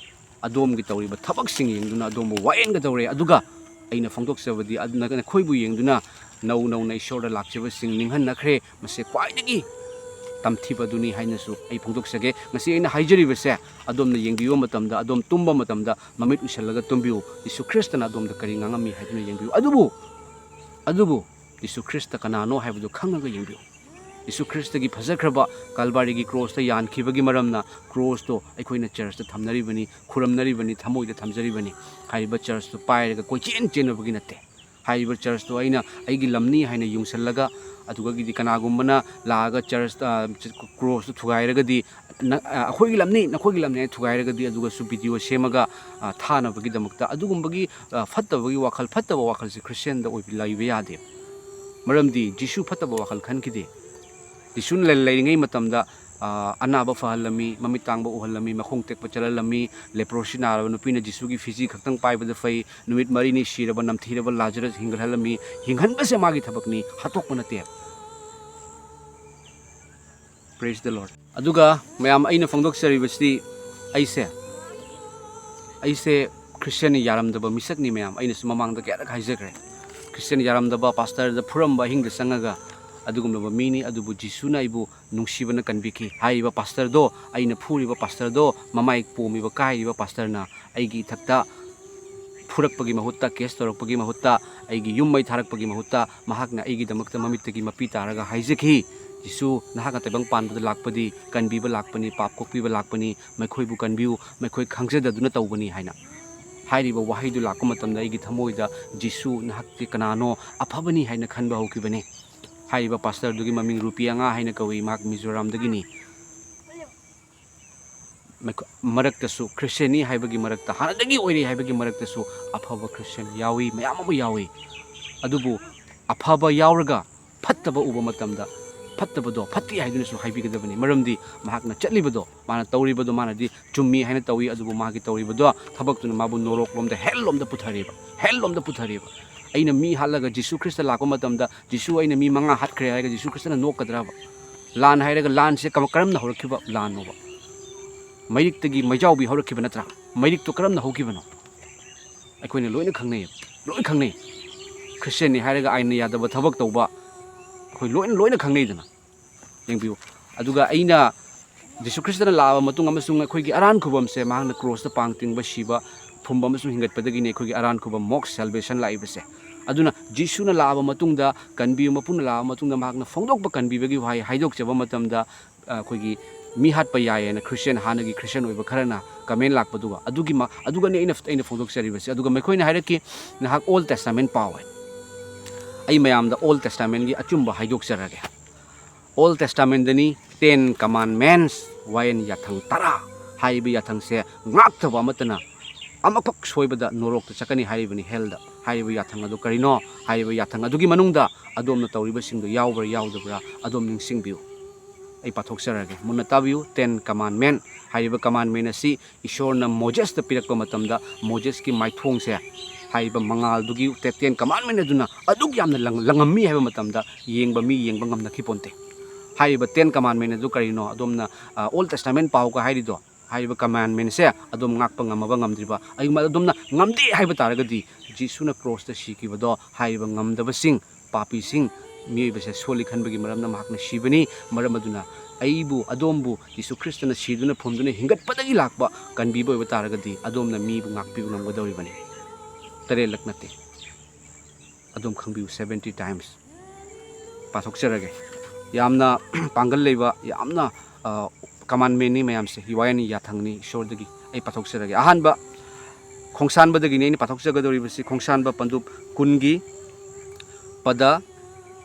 ꯑꯗꯣꯝꯒꯤ ꯇꯧꯔꯤꯕ ꯊꯕꯛꯁꯤꯡ ꯌꯦꯡꯗꯨꯅ ꯑꯗꯣꯝꯕꯨ ꯋꯥꯌꯦꯟꯒꯗꯧꯔꯦ꯫ ꯑꯗꯨꯒ ꯑꯩꯅ ꯐꯣꯡꯗꯣꯛꯆꯕꯗꯤ, ꯑꯗꯨꯅ ꯅꯈꯣꯏꯕꯨ ꯌꯦꯡꯗꯨꯅ ꯅꯧ ꯅꯧꯅ ꯏꯁꯣꯔꯗ ꯂꯥꯛꯆꯕꯁꯤꯡ ꯅꯤꯡꯍꯟꯅꯈ꯭ꯔꯦ꯫ ꯃꯁꯤ ꯈ꯭ꯋꯥꯏꯗꯒꯤ ꯇꯝꯊꯤꯕꯗꯨꯅꯤ ꯍꯥꯏꯅꯁꯨ ꯑꯩ ꯐꯣꯡꯗꯣꯛꯆꯒꯦ꯫ ꯉꯁꯤ ꯑꯩꯅ ꯍꯥꯏꯖꯔꯤꯕꯁꯦ, ꯑꯗꯣꯝꯅ ꯌꯦꯡꯕꯤꯕ ꯃꯇꯝꯗ, ꯑꯗꯣꯝ ꯇꯨꯝꯕ ꯃꯇꯝꯗ ꯃꯃꯤꯠ ꯎꯏꯁꯜꯂꯒ ꯇꯨꯝꯕꯤꯌꯨ꯫ ꯌꯤꯁꯨ ꯈ꯭ꯔꯤꯁꯇꯅ ꯑꯗꯣꯝꯗ ꯀꯔꯤ ꯉꯥꯡꯉꯝꯃꯤ ꯍꯥꯏꯗꯨꯅ ꯌꯦꯡꯕꯤꯌꯨ꯫ ꯑꯗꯨꯕꯨ, ꯑꯗꯨꯕꯨ ꯌꯤꯁꯨ ꯈ꯭ꯔꯤꯁꯇ ꯀꯅꯥꯅꯣ ꯍꯥꯏꯕꯗꯨ ꯈꯪꯉꯒ ꯌꯦꯡꯕꯤꯌꯨ꯫ ꯌꯤꯁꯨ ꯈ꯭ꯔꯤꯁꯇꯒꯤ ꯐꯖꯈ꯭ꯔꯕ ꯀꯜꯕꯥꯔꯤꯒꯤ ꯀ꯭ꯔꯣꯁꯇ ꯌꯥꯟꯈꯤꯕꯒꯤ ꯃꯔꯝꯅ ꯀ꯭ꯔꯣꯁꯇꯣ ꯑꯩꯈꯣꯏꯅ ꯆꯔꯆꯇ ꯊꯝꯅꯔꯤꯕꯅꯤ, ꯈꯨꯔꯝꯅꯔꯤꯕꯅꯤ, ꯊꯃꯣꯏꯗ ꯊꯝꯖꯔꯤꯕꯅꯤ꯫ ꯍꯥꯏꯔꯤꯕ ꯆꯔꯆꯇꯨ ꯄꯥꯏꯔꯒ ꯀꯣꯏꯆꯦꯟ ꯆꯦꯟꯅꯕꯒꯤ ꯅꯠꯇꯦ꯫ ꯍꯥꯏꯔꯤꯕ ꯆꯔꯆꯇꯣ ꯑꯩꯅ ꯑꯩꯒꯤ ꯂꯝꯅꯤ ꯍꯥꯏꯅ ꯌꯨꯡꯁꯜꯂꯒ, ꯑꯗꯨꯒꯗꯤ ꯀꯅꯥꯒꯨꯝꯕꯅ ꯂꯥꯛꯑꯒ ꯆꯔꯆ, ꯑ, ꯀ꯭ꯔꯣꯁꯇꯨ ꯊꯨꯒꯥꯏꯔꯒꯗꯤ, ꯅ-, ꯑ, ꯑꯩꯈꯣꯏꯒꯤ ꯂꯝꯅꯤ, ꯅꯈꯣꯏꯒꯤ ꯂꯝꯅꯤ ꯍꯥꯏꯅ ꯊꯨꯒꯥꯏꯔꯒꯗꯤ, ꯑꯗꯨꯒꯁꯨ ꯚꯤꯗꯤꯑꯣ ꯁꯦꯝꯃꯒ, ꯑ, ꯊꯥꯅꯕꯒꯤꯗꯃꯛꯇ ꯑꯗꯨꯒꯨꯝꯕꯒꯤ, ꯑ, ꯐꯠꯇꯕꯒꯤ ꯋꯥꯈꯜ, ꯐꯠꯇꯕ ꯋꯥꯈꯜꯁꯦ ꯈ꯭ꯔꯤꯁꯇꯤꯌꯥꯟꯗ ꯑꯣꯏꯕ ꯂꯩꯕ ꯌꯥꯗꯦ꯫ ꯃꯔꯝꯗꯤ ꯖꯤꯁꯨ ꯐꯠꯇꯕ ꯋꯥꯈꯜ ꯈꯟꯈꯤꯗꯦ꯫ ꯖꯤꯁꯨꯅ ꯂꯩ-, ꯂꯩꯔꯤꯉꯩ ꯃꯇꯝꯗ, ꯑ, ꯑꯅꯥꯕ ꯐꯍꯜꯂꯝꯃꯤ, ꯃꯃꯤꯠ ꯇꯥꯡꯕ ꯎꯍꯜꯂꯝꯃꯤ, ꯃꯈꯣꯡ ꯇꯦꯛꯄ ꯆꯠꯍꯜꯂꯝꯃꯤ, ꯂꯦꯄ꯭ꯔꯣꯁꯤ ꯅꯥꯔꯕ ꯅꯨꯄꯤꯅ ꯖꯤꯁꯨꯒꯤ ꯐꯤꯖꯤ ꯈꯛꯇꯪ ꯄꯥꯏꯕꯗ ꯐꯩ, ꯅꯨꯃꯤꯠ ꯃꯔꯤꯅꯤ ꯁꯤꯔꯕ ꯅꯝꯊꯤꯔꯕ ꯂꯥꯖꯔꯁ ꯍꯤꯡꯒꯠꯍꯜꯂꯝꯃꯤ꯫ ꯍꯤꯡꯍꯟꯕꯁꯦ ꯃꯥꯒꯤ ꯊꯕꯛꯅꯤ, ꯍꯥꯠꯇꯣꯛꯄ ꯅꯠꯇꯦ꯫ Praise the Lord꯫ ꯑꯗꯨꯒ ꯃꯌꯥꯝ, ꯑꯩꯅ ꯐꯣꯡꯗꯣꯛꯆꯔꯤꯕꯁꯤ, ꯑꯩꯁꯦ, ꯑꯩꯁꯦ ꯈ꯭ꯔꯤꯁꯇꯤꯌꯥꯟ ꯌꯥꯔꯝꯗꯕ ꯃꯤꯁꯛꯅꯤ ꯃꯌꯥꯝ꯫ ꯑꯩꯅꯁꯨ ꯃꯃꯥꯡꯗ ꯀꯌꯥꯔꯛ ꯍꯥꯏꯖꯈ꯭ꯔꯦ, ꯈ꯭ꯔꯤꯁꯇꯤꯌꯥꯟ ꯌꯥꯔꯝꯗꯕ, ꯄꯥꯁꯇꯔꯗ ꯐꯨꯔꯝꯕ ꯑꯍꯤꯡꯗ ꯆꯪꯉꯒ ꯑꯗꯨꯒꯨꯝꯂꯕ ꯃꯤꯅꯤ꯫ ꯑꯗꯨꯕꯨ ꯖꯤꯁꯨꯅ ꯑꯩꯕꯨ ꯅꯨꯡꯁꯤꯕꯅ ꯀꯟꯕꯤꯈꯤ꯫ ꯍꯥꯏꯔꯤꯕ ꯄꯥꯁꯇꯔꯗꯣ, ꯑꯩꯅ ꯐꯨꯔꯤꯕ ꯄꯥꯁꯇꯔꯗꯣ, ꯃꯃꯥꯏ ꯄꯣꯝꯃꯤꯕ ꯀꯥꯏꯔꯤꯕ ꯄꯥꯁꯇꯔꯅ ꯑꯩꯒꯤ ꯏꯊꯛꯇ ꯐꯨꯔꯛꯄꯒꯤ ꯃꯍꯨꯠꯇ, ꯀꯦꯁ ꯇꯧꯔꯛꯄꯒꯤ ꯃꯍꯨꯠꯇ, ꯑꯩꯒꯤ ꯌꯨꯝ ꯃꯩ ꯊꯥꯔꯛꯄꯒꯤ ꯃꯍꯨꯠꯇ, ꯃꯍꯥꯛꯅ ꯑꯩꯒꯤꯗꯃꯛꯇ ꯃꯃꯤꯠꯇꯒꯤ ꯃꯄꯤ ꯇꯥꯔꯒ ꯍꯥꯏꯖꯈꯤ, "ꯖꯤꯁꯨ, ꯅꯍꯥꯛꯅ ꯇꯥꯏꯕꯪ ꯄꯥꯟꯕꯗ ꯂꯥꯛꯄꯗꯤ ꯀꯟꯕꯤꯕ ꯂꯥꯛꯄꯅꯤ, ꯄꯥꯞ ꯀꯣꯛꯄꯤꯕ ꯂꯥꯛꯄꯅꯤ, ꯃꯈꯣꯏꯕꯨ ꯀꯟꯕꯤꯌꯨ, ꯃꯈꯣꯏ ꯈꯪꯖꯗꯗꯨꯅ ꯇꯧꯕꯅꯤ" ꯍꯥꯏꯅ꯫ ꯍꯥꯏꯔꯤꯕ ꯋꯥꯍꯩꯗꯨ ꯂꯥꯛꯄ ꯃꯇꯝꯗ ꯑꯩꯒꯤ ꯊꯃꯣꯏꯗ, "ꯖꯤꯁꯨ, ꯅꯍꯥꯛꯇꯤ ꯀꯅꯥꯅꯣ? ꯑꯐꯕꯅꯤ" ꯍꯥꯏꯅ ꯈꯟꯕ ꯍꯧꯈꯤꯕꯅꯤ꯫ ꯍꯥꯏꯔꯤꯕ ꯄꯥꯁꯇꯔꯗꯨꯒꯤ ꯃꯃꯤꯡ ꯔꯨꯄꯤ ꯑꯉꯥ ꯍꯥꯏꯅ ꯀꯧꯏ, ꯃꯍꯥꯛ ꯃꯤꯖꯣꯔꯥꯝꯗꯒꯤꯅꯤ꯫ ꯃꯈꯣ-, ꯃꯔꯛꯇꯁꯨ, ꯈ꯭ꯔꯤꯁꯇꯤꯌꯥꯟꯅꯤ ꯍꯥꯏꯕꯒꯤ ꯃꯔꯛꯇ, ꯍꯥꯟꯅꯗꯒꯤ ꯑꯣꯏꯔꯤ ꯍꯥꯏꯕꯒꯤ ꯃꯔꯛꯇꯁꯨ ꯑꯐꯕ ꯈ꯭ꯔꯤꯁꯇꯤꯌꯥꯟ ꯌꯥꯎꯏ, ꯃꯌꯥꯝ ꯑꯃ ꯌꯥꯎꯏ꯫ ꯑꯗꯨꯕꯨ ꯑꯐꯕ ꯌꯥꯎꯔꯒ ꯐꯠꯇꯕ ꯎꯕ ꯃꯇꯝꯗ, ꯐꯠꯇꯕꯗꯣ ꯐꯠꯇꯦ ꯍꯥꯏꯗꯨꯅꯁꯨ ꯍꯥꯏꯕꯤꯒꯗꯕꯅꯤ꯫ ꯃꯔꯝꯗꯤ ꯃꯍꯥꯛꯅ ꯆꯠꯂꯤꯕꯗꯣ, ꯃꯥꯅ ꯇꯧꯔꯤꯕꯗꯣ, ꯃꯥꯅꯗꯤ ꯆꯨꯝꯃꯤ ꯍꯥꯏꯅ ꯇꯧꯏ, ꯑꯗꯨꯕꯨ ꯃꯥꯒꯤ ꯇꯧꯔꯤꯕꯗꯣ, ꯊꯕꯛꯇꯨꯅ ꯃꯥꯕꯨ ꯅꯣꯔꯣꯛꯂꯣꯝꯗ, ꯍꯦꯜꯂꯣꯝꯗ ꯄꯨꯊꯔꯤꯕ, ꯍꯦꯜꯂꯣꯝꯗ ꯄꯨꯊꯔꯤꯕ꯫ ꯑꯩꯅ ꯃꯤ ꯍꯥꯠꯂꯒ ꯖꯤꯁꯨ ꯈ꯭ꯔꯤꯁꯇ ꯂꯥꯛꯄ ꯃꯇꯝꯗ, "ꯖꯤꯁꯨ, ꯑꯩꯅ ꯃꯤ ꯃꯉꯥ ꯍꯥꯠꯈ꯭ꯔꯦ" ꯍꯥꯏꯔꯒ ꯖꯤꯁꯨ ꯈ꯭ꯔꯤꯁꯇꯅ ꯅꯣꯛꯀꯗ꯭ꯔꯕ? ꯂꯥꯟ ꯍꯥꯏꯔꯒ ꯂꯥꯟꯁꯦ ꯀꯃ-, ꯀꯔꯝꯅ ꯍꯧꯔꯛꯈꯤꯕ ꯂꯥꯟꯅꯣꯕ? ꯃꯩꯔꯤꯛꯇꯒꯤ ꯃꯩꯖꯥꯎꯕꯤ ꯍꯧꯔꯛꯈꯤꯕ ꯅꯠꯇ꯭ꯔꯥ? ꯃꯩꯔꯤꯛꯇꯣ ꯀꯔꯝꯅ ꯍꯧꯈꯤꯕꯅꯣ? ꯑꯩꯈꯣꯏꯅ ꯂꯣꯏꯅ ꯈꯪꯅꯩ, ꯂꯣꯏ ꯈꯪꯅꯩ꯫ ꯈ꯭ꯔꯤꯁꯇꯤꯌꯥꯟꯅꯤ ꯍꯥꯏꯔꯒ ꯑꯥꯏꯟꯅ ꯌꯥꯗꯕ ꯊꯕꯛ ꯇꯧꯕ ꯑꯩꯈꯣꯏ ꯂꯣꯏꯅ ꯂꯣꯏꯅ ꯈꯪꯅꯩꯗꯅ꯫ ꯌꯦꯡꯕꯤꯌꯨ꯫ ꯑꯗꯨꯒ ꯑꯩꯅ ꯖꯤꯁꯨ ꯈ꯭ꯔꯤꯁꯇꯅ ꯂꯥꯛꯑꯕ ꯃꯇꯨꯡ ꯑꯃꯁꯨꯡ ꯑꯩꯈꯣꯏꯒꯤ ꯑꯔꯥꯟ ꯈꯨꯕꯝꯁꯦ ꯃꯍꯥꯛꯅ ꯀ꯭ꯔꯣꯁꯇ ꯄꯥꯡ ꯇꯤꯡꯕ, ꯁꯤꯕ, ꯐꯨꯝꯕ ꯑꯃꯁꯨꯡ ꯍꯤꯡꯒꯠꯄꯗꯒꯤꯅꯤ ꯑꯩꯈꯣꯏꯒꯤ ꯑꯔꯥꯟ ꯈꯨꯕꯝ, ꯃꯣꯛꯁ, ꯁꯦꯜꯕꯦꯁꯟ ꯂꯥꯛꯏꯕꯁꯦ꯫ ꯑꯗꯨꯅ ꯖꯤꯁꯨꯅ ꯂꯥꯛꯑꯕ ꯃꯇꯨꯡꯗ, ꯀꯟꯕꯤꯌꯨ ꯃꯄꯨꯅ ꯂꯥꯛꯑꯕ ꯃꯇꯨꯡꯗ ꯃꯍꯥꯛꯅ ꯐꯣꯡꯗꯣꯛꯄ ꯀꯟꯕꯤꯕꯒꯤ ꯋꯥꯍꯩ ꯍꯥꯏꯗꯣꯛꯆꯕ ꯃꯇꯝꯗ, ꯑ, ꯑꯩꯈꯣꯏꯒꯤ ꯃꯤ ꯍꯥꯠꯄ ꯌꯥꯏꯌꯦꯅ ꯈ꯭ꯔꯤꯁꯇꯤꯌꯥꯟ, ꯍꯥꯟꯅꯒꯤ ꯈ꯭ꯔꯤꯁꯇꯤꯌꯥꯟ ꯑꯣꯏꯕ ꯈꯔꯅ ꯀꯃꯦꯟ ꯂꯥꯛꯄꯗꯨꯒ, ꯑꯗꯨꯒꯤ ꯃ-, ꯑꯗꯨꯒꯅꯤ ꯑꯩꯅ, ꯑꯩꯅ ꯐꯣꯡꯗꯣꯛꯆꯔꯤꯕꯁꯦ꯫ ꯑꯗꯨꯒ ꯃꯈꯣꯏꯅ ꯍꯥꯏꯔꯛꯈꯤ, "ꯅꯍꯥꯛ ꯑꯣꯜ ꯇꯦꯁꯇꯥꯃꯦꯟ ꯄꯥꯎ" ꯍꯥꯏ꯫ ꯑꯩ ꯃꯌꯥꯝꯗ ꯑꯣꯜ ꯇꯦꯁꯇꯥꯃꯦꯟꯒꯤ ꯑꯆꯨꯝꯕ ꯍꯥꯏꯗꯣꯛꯆꯔꯒꯦ꯫ ꯑꯣꯜ ꯇꯦꯁꯇꯥꯃꯦꯟꯗꯅꯤ ꯇꯦꯟ ꯀꯃꯥꯟꯃꯦꯟꯁ, ꯋꯥꯌꯦꯟ ꯌꯥꯊꯪ ꯇꯔꯥ ꯍꯥꯏꯔꯤꯕ ꯌꯥꯊꯪꯁꯦ ꯉꯥꯛꯇꯕ ꯑꯃꯠꯇꯅ ꯑꯃꯈꯛ ꯁꯣꯏꯕꯗ ꯅꯣꯔꯣꯛꯇ ꯆꯠꯀꯅꯤ ꯍꯥꯏꯔꯤꯕꯅꯤ, ꯍꯦꯜꯗ꯫ ꯍꯥꯏꯔꯤꯕ ꯌꯥꯊꯪ ꯑꯗꯨ ꯀꯔꯤꯅꯣ? ꯍꯥꯏꯔꯤꯕ ꯌꯥꯊꯪ ꯑꯗꯨꯒꯤ ꯃꯅꯨꯡꯗ ꯑꯗꯣꯝꯅ ꯇꯧꯔꯤꯕꯁꯤꯡꯗꯨ ꯌꯥꯎꯕ꯭ꯔꯥ ꯌꯥꯎꯗꯕ꯭ꯔꯥ ꯑꯗꯣꯝ ꯅꯤꯡꯁꯤꯡꯕꯤꯌꯨ꯫ ꯑꯩ ꯄꯥꯊꯣꯛꯆꯔꯒꯦ, ꯃꯨꯟꯅ ꯇꯥꯕꯤꯌꯨ꯫ ꯇꯦꯟ ꯀꯃꯥꯟꯃꯦꯟ ꯍꯥꯏꯔꯤꯕ ꯀꯃꯥꯟꯃꯦꯟ ꯑꯁꯤ ꯏꯁꯣꯔꯅ ꯃꯣꯖꯦꯁꯇ ꯄꯤꯔꯛꯄ ꯃꯇꯝꯗ ꯃꯣꯖꯦꯁꯀꯤ ꯃꯥꯏꯊꯣꯡꯁꯦ ꯍꯥꯏꯔꯤꯕ ꯃꯉꯥꯜꯗꯨꯒꯤ ꯇꯦ-, ꯇꯦꯟ ꯀꯃꯥꯟꯃꯦꯟ ꯑꯗꯨꯅ ꯑꯗꯨꯛ ꯌꯥꯝꯅ ꯂꯪ-, ꯂꯪꯉꯝꯃꯤ ꯍꯥꯏꯕ ꯃꯇꯝꯗ ꯌꯦꯡꯕ ꯃꯤ ꯌꯦꯡꯕ ꯉꯝꯅꯈꯤ ꯄꯣꯟꯇꯦ꯫ ꯍꯥꯏꯔꯤꯕ ꯇꯦꯟ ꯀꯃꯥꯟꯃꯦꯟ ꯑꯗꯨ ꯀꯔꯤꯅꯣ? ꯑꯗꯣꯝꯅ, ꯑ, ꯑꯣꯜ ꯇꯦꯁꯇꯥꯃꯦꯟ ꯄꯥꯎꯒ ꯍꯥꯏꯔꯤꯗꯣ, ꯍꯥꯏꯔꯤꯕ ꯀꯃꯥꯟꯃꯦꯟꯁꯦ ꯑꯗꯨꯝ ꯉꯥꯛꯄ ꯉꯝꯃꯕ ꯉꯝꯗ꯭ꯔꯤꯕ, ꯑꯩ ꯑꯗꯣꯝꯅ ꯉꯝꯗꯦ ꯍꯥꯏꯕ ꯇꯥꯔꯒꯗꯤ, ꯖꯤꯁꯨꯅ ꯀ꯭ꯔꯣꯁꯇ ꯁꯤꯈꯤꯕꯗꯣ ꯍꯥꯏꯔꯤꯕ ꯉꯝꯗꯕꯁꯤꯡ, ꯄꯥꯄꯤꯁꯤꯡ, ꯃꯤꯑꯣꯏꯕꯁꯦ ꯁꯣꯜꯂꯤ ꯈꯟꯕꯒꯤ ꯃꯔꯝꯅ ꯃꯍꯥꯛꯅ ꯁꯤꯕꯅꯤ꯫ ꯃꯔꯝ ꯑꯗꯨꯅ ꯑꯩꯕꯨ, ꯑꯗꯣꯝꯕꯨ ꯖꯤꯁꯨ ꯈ꯭ꯔꯤꯁꯇꯅ ꯁꯤꯗꯨꯅ ꯐꯨꯝꯗꯨꯅ ꯍꯤꯡꯒꯠꯄꯗꯒꯤ ꯂꯥꯛꯄ ꯀꯟꯕꯤꯕ ꯑꯣꯏꯕ ꯇꯥꯔꯒꯗꯤ ꯑꯗꯣꯝꯅ ꯃꯤꯕꯨ ꯉꯥꯛꯄꯤꯕ ꯉꯝꯒꯗꯧꯔꯤꯕꯅꯤ꯫ ꯇꯔꯦꯠꯂꯛ ꯅꯠꯇꯦ, ꯑꯗꯣꯝ ꯈꯪꯕꯤꯌꯨ, seventy times꯫ ꯄꯥꯊꯣꯛꯆꯔꯒꯦ꯫ ꯌꯥꯝꯅ ꯄꯥꯡꯒꯜ ꯂꯩꯕ, ꯌꯥꯝꯅ, ꯑ, ꯀꯃꯥꯟꯃꯦꯟꯅꯤ ꯃꯌꯥꯝꯁꯦ, ꯋꯥꯌꯦꯟ ꯌꯥꯊꯪꯅꯤ ꯏꯁꯣꯔꯗꯒꯤ꯫ ꯑꯩ ꯄꯥꯊꯣꯛꯆꯔꯒꯦ꯫ ꯑꯍꯥꯟꯕ ꯈꯣꯡꯁꯥꯟꯕꯗꯒꯤꯅꯤ ꯑꯩꯅ ꯄꯥꯊꯣꯛꯆꯒꯗꯧꯔꯤꯕꯁꯤ, ꯈꯣꯡꯁꯥꯟꯕ ꯄꯟꯗꯨꯞ ꯀꯨꯟꯒꯤ ꯄꯗ꯫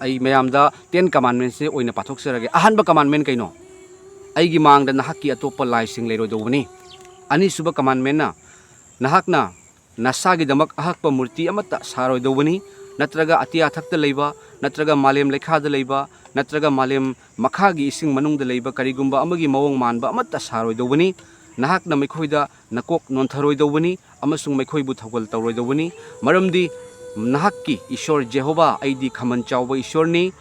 ꯑꯩ ꯃꯌꯥꯝꯗ ꯇꯦꯟ ꯀꯃꯥꯟꯃꯦꯟꯁꯦ ꯑꯣꯏꯅ ꯄꯥꯊꯣꯛꯆꯔꯒꯦ꯫ ꯑꯍꯥꯟꯕ ꯀꯃꯥꯟꯃꯦꯟ ꯀꯩꯅꯣ? "ꯑꯩꯒꯤ ꯃꯥꯡꯗ ꯅꯍꯥꯛꯀꯤ ꯑꯇꯣꯞꯄ ꯂꯥꯏꯁꯤꯡ ꯂꯩꯔꯣꯏꯗꯧꯕꯅꯤ"꯫ ꯑꯅꯤꯁꯨꯕ ꯀꯃꯥꯟꯃꯦꯟꯅ, "ꯅꯍꯥꯛꯅ ꯅꯁꯥꯒꯤꯗꯃꯛ ꯑꯍꯛꯄ ꯃꯨꯔꯇꯤ ꯑꯃꯠꯇ ꯁꯥꯔꯣꯏꯗꯧꯕꯅꯤ, ꯅꯠꯇ꯭ꯔꯒ ꯑꯇꯤꯌꯥꯊꯛꯇ ꯂꯩꯕ, ꯅꯠꯇ꯭ꯔꯒ ꯃꯥꯂꯦꯝ ꯂꯩꯈꯥꯗ ꯂꯩꯕ, ꯅꯠꯇ꯭ꯔꯒ ꯃꯥꯂꯦꯝ ꯃꯈꯥꯒꯤ ꯏꯁꯤꯡ ꯃꯅꯨꯡꯗ ꯂꯩꯕ ꯀꯔꯤꯒꯨꯝꯕ ꯑꯃꯒꯤ ꯃꯑꯣꯡ ꯃꯥꯟꯕ ꯑꯃꯠꯇ ꯁꯥꯔꯣꯏꯗꯧꯕꯅꯤ꯫ ꯅꯍꯥꯛꯅ ꯃꯈꯣꯏꯗ ꯅꯀꯣꯛ ꯅꯣꯟꯊꯔꯣꯏꯗꯧꯕꯅꯤ ꯑꯃꯁꯨꯡ ꯃꯈꯣꯏꯕꯨ ꯊꯧꯒꯜ ꯇꯧꯔꯣꯏꯗꯧꯕꯅꯤ, ꯃꯔꯝꯗꯤ ꯅꯍꯥꯛꯀꯤ ꯏꯁꯣꯔ ꯖꯦꯍꯣꯚꯥ ꯑꯩꯗꯤ ꯈꯝꯕꯟ ꯆꯥꯎꯕ ꯏꯁꯣꯔꯅꯤ꯫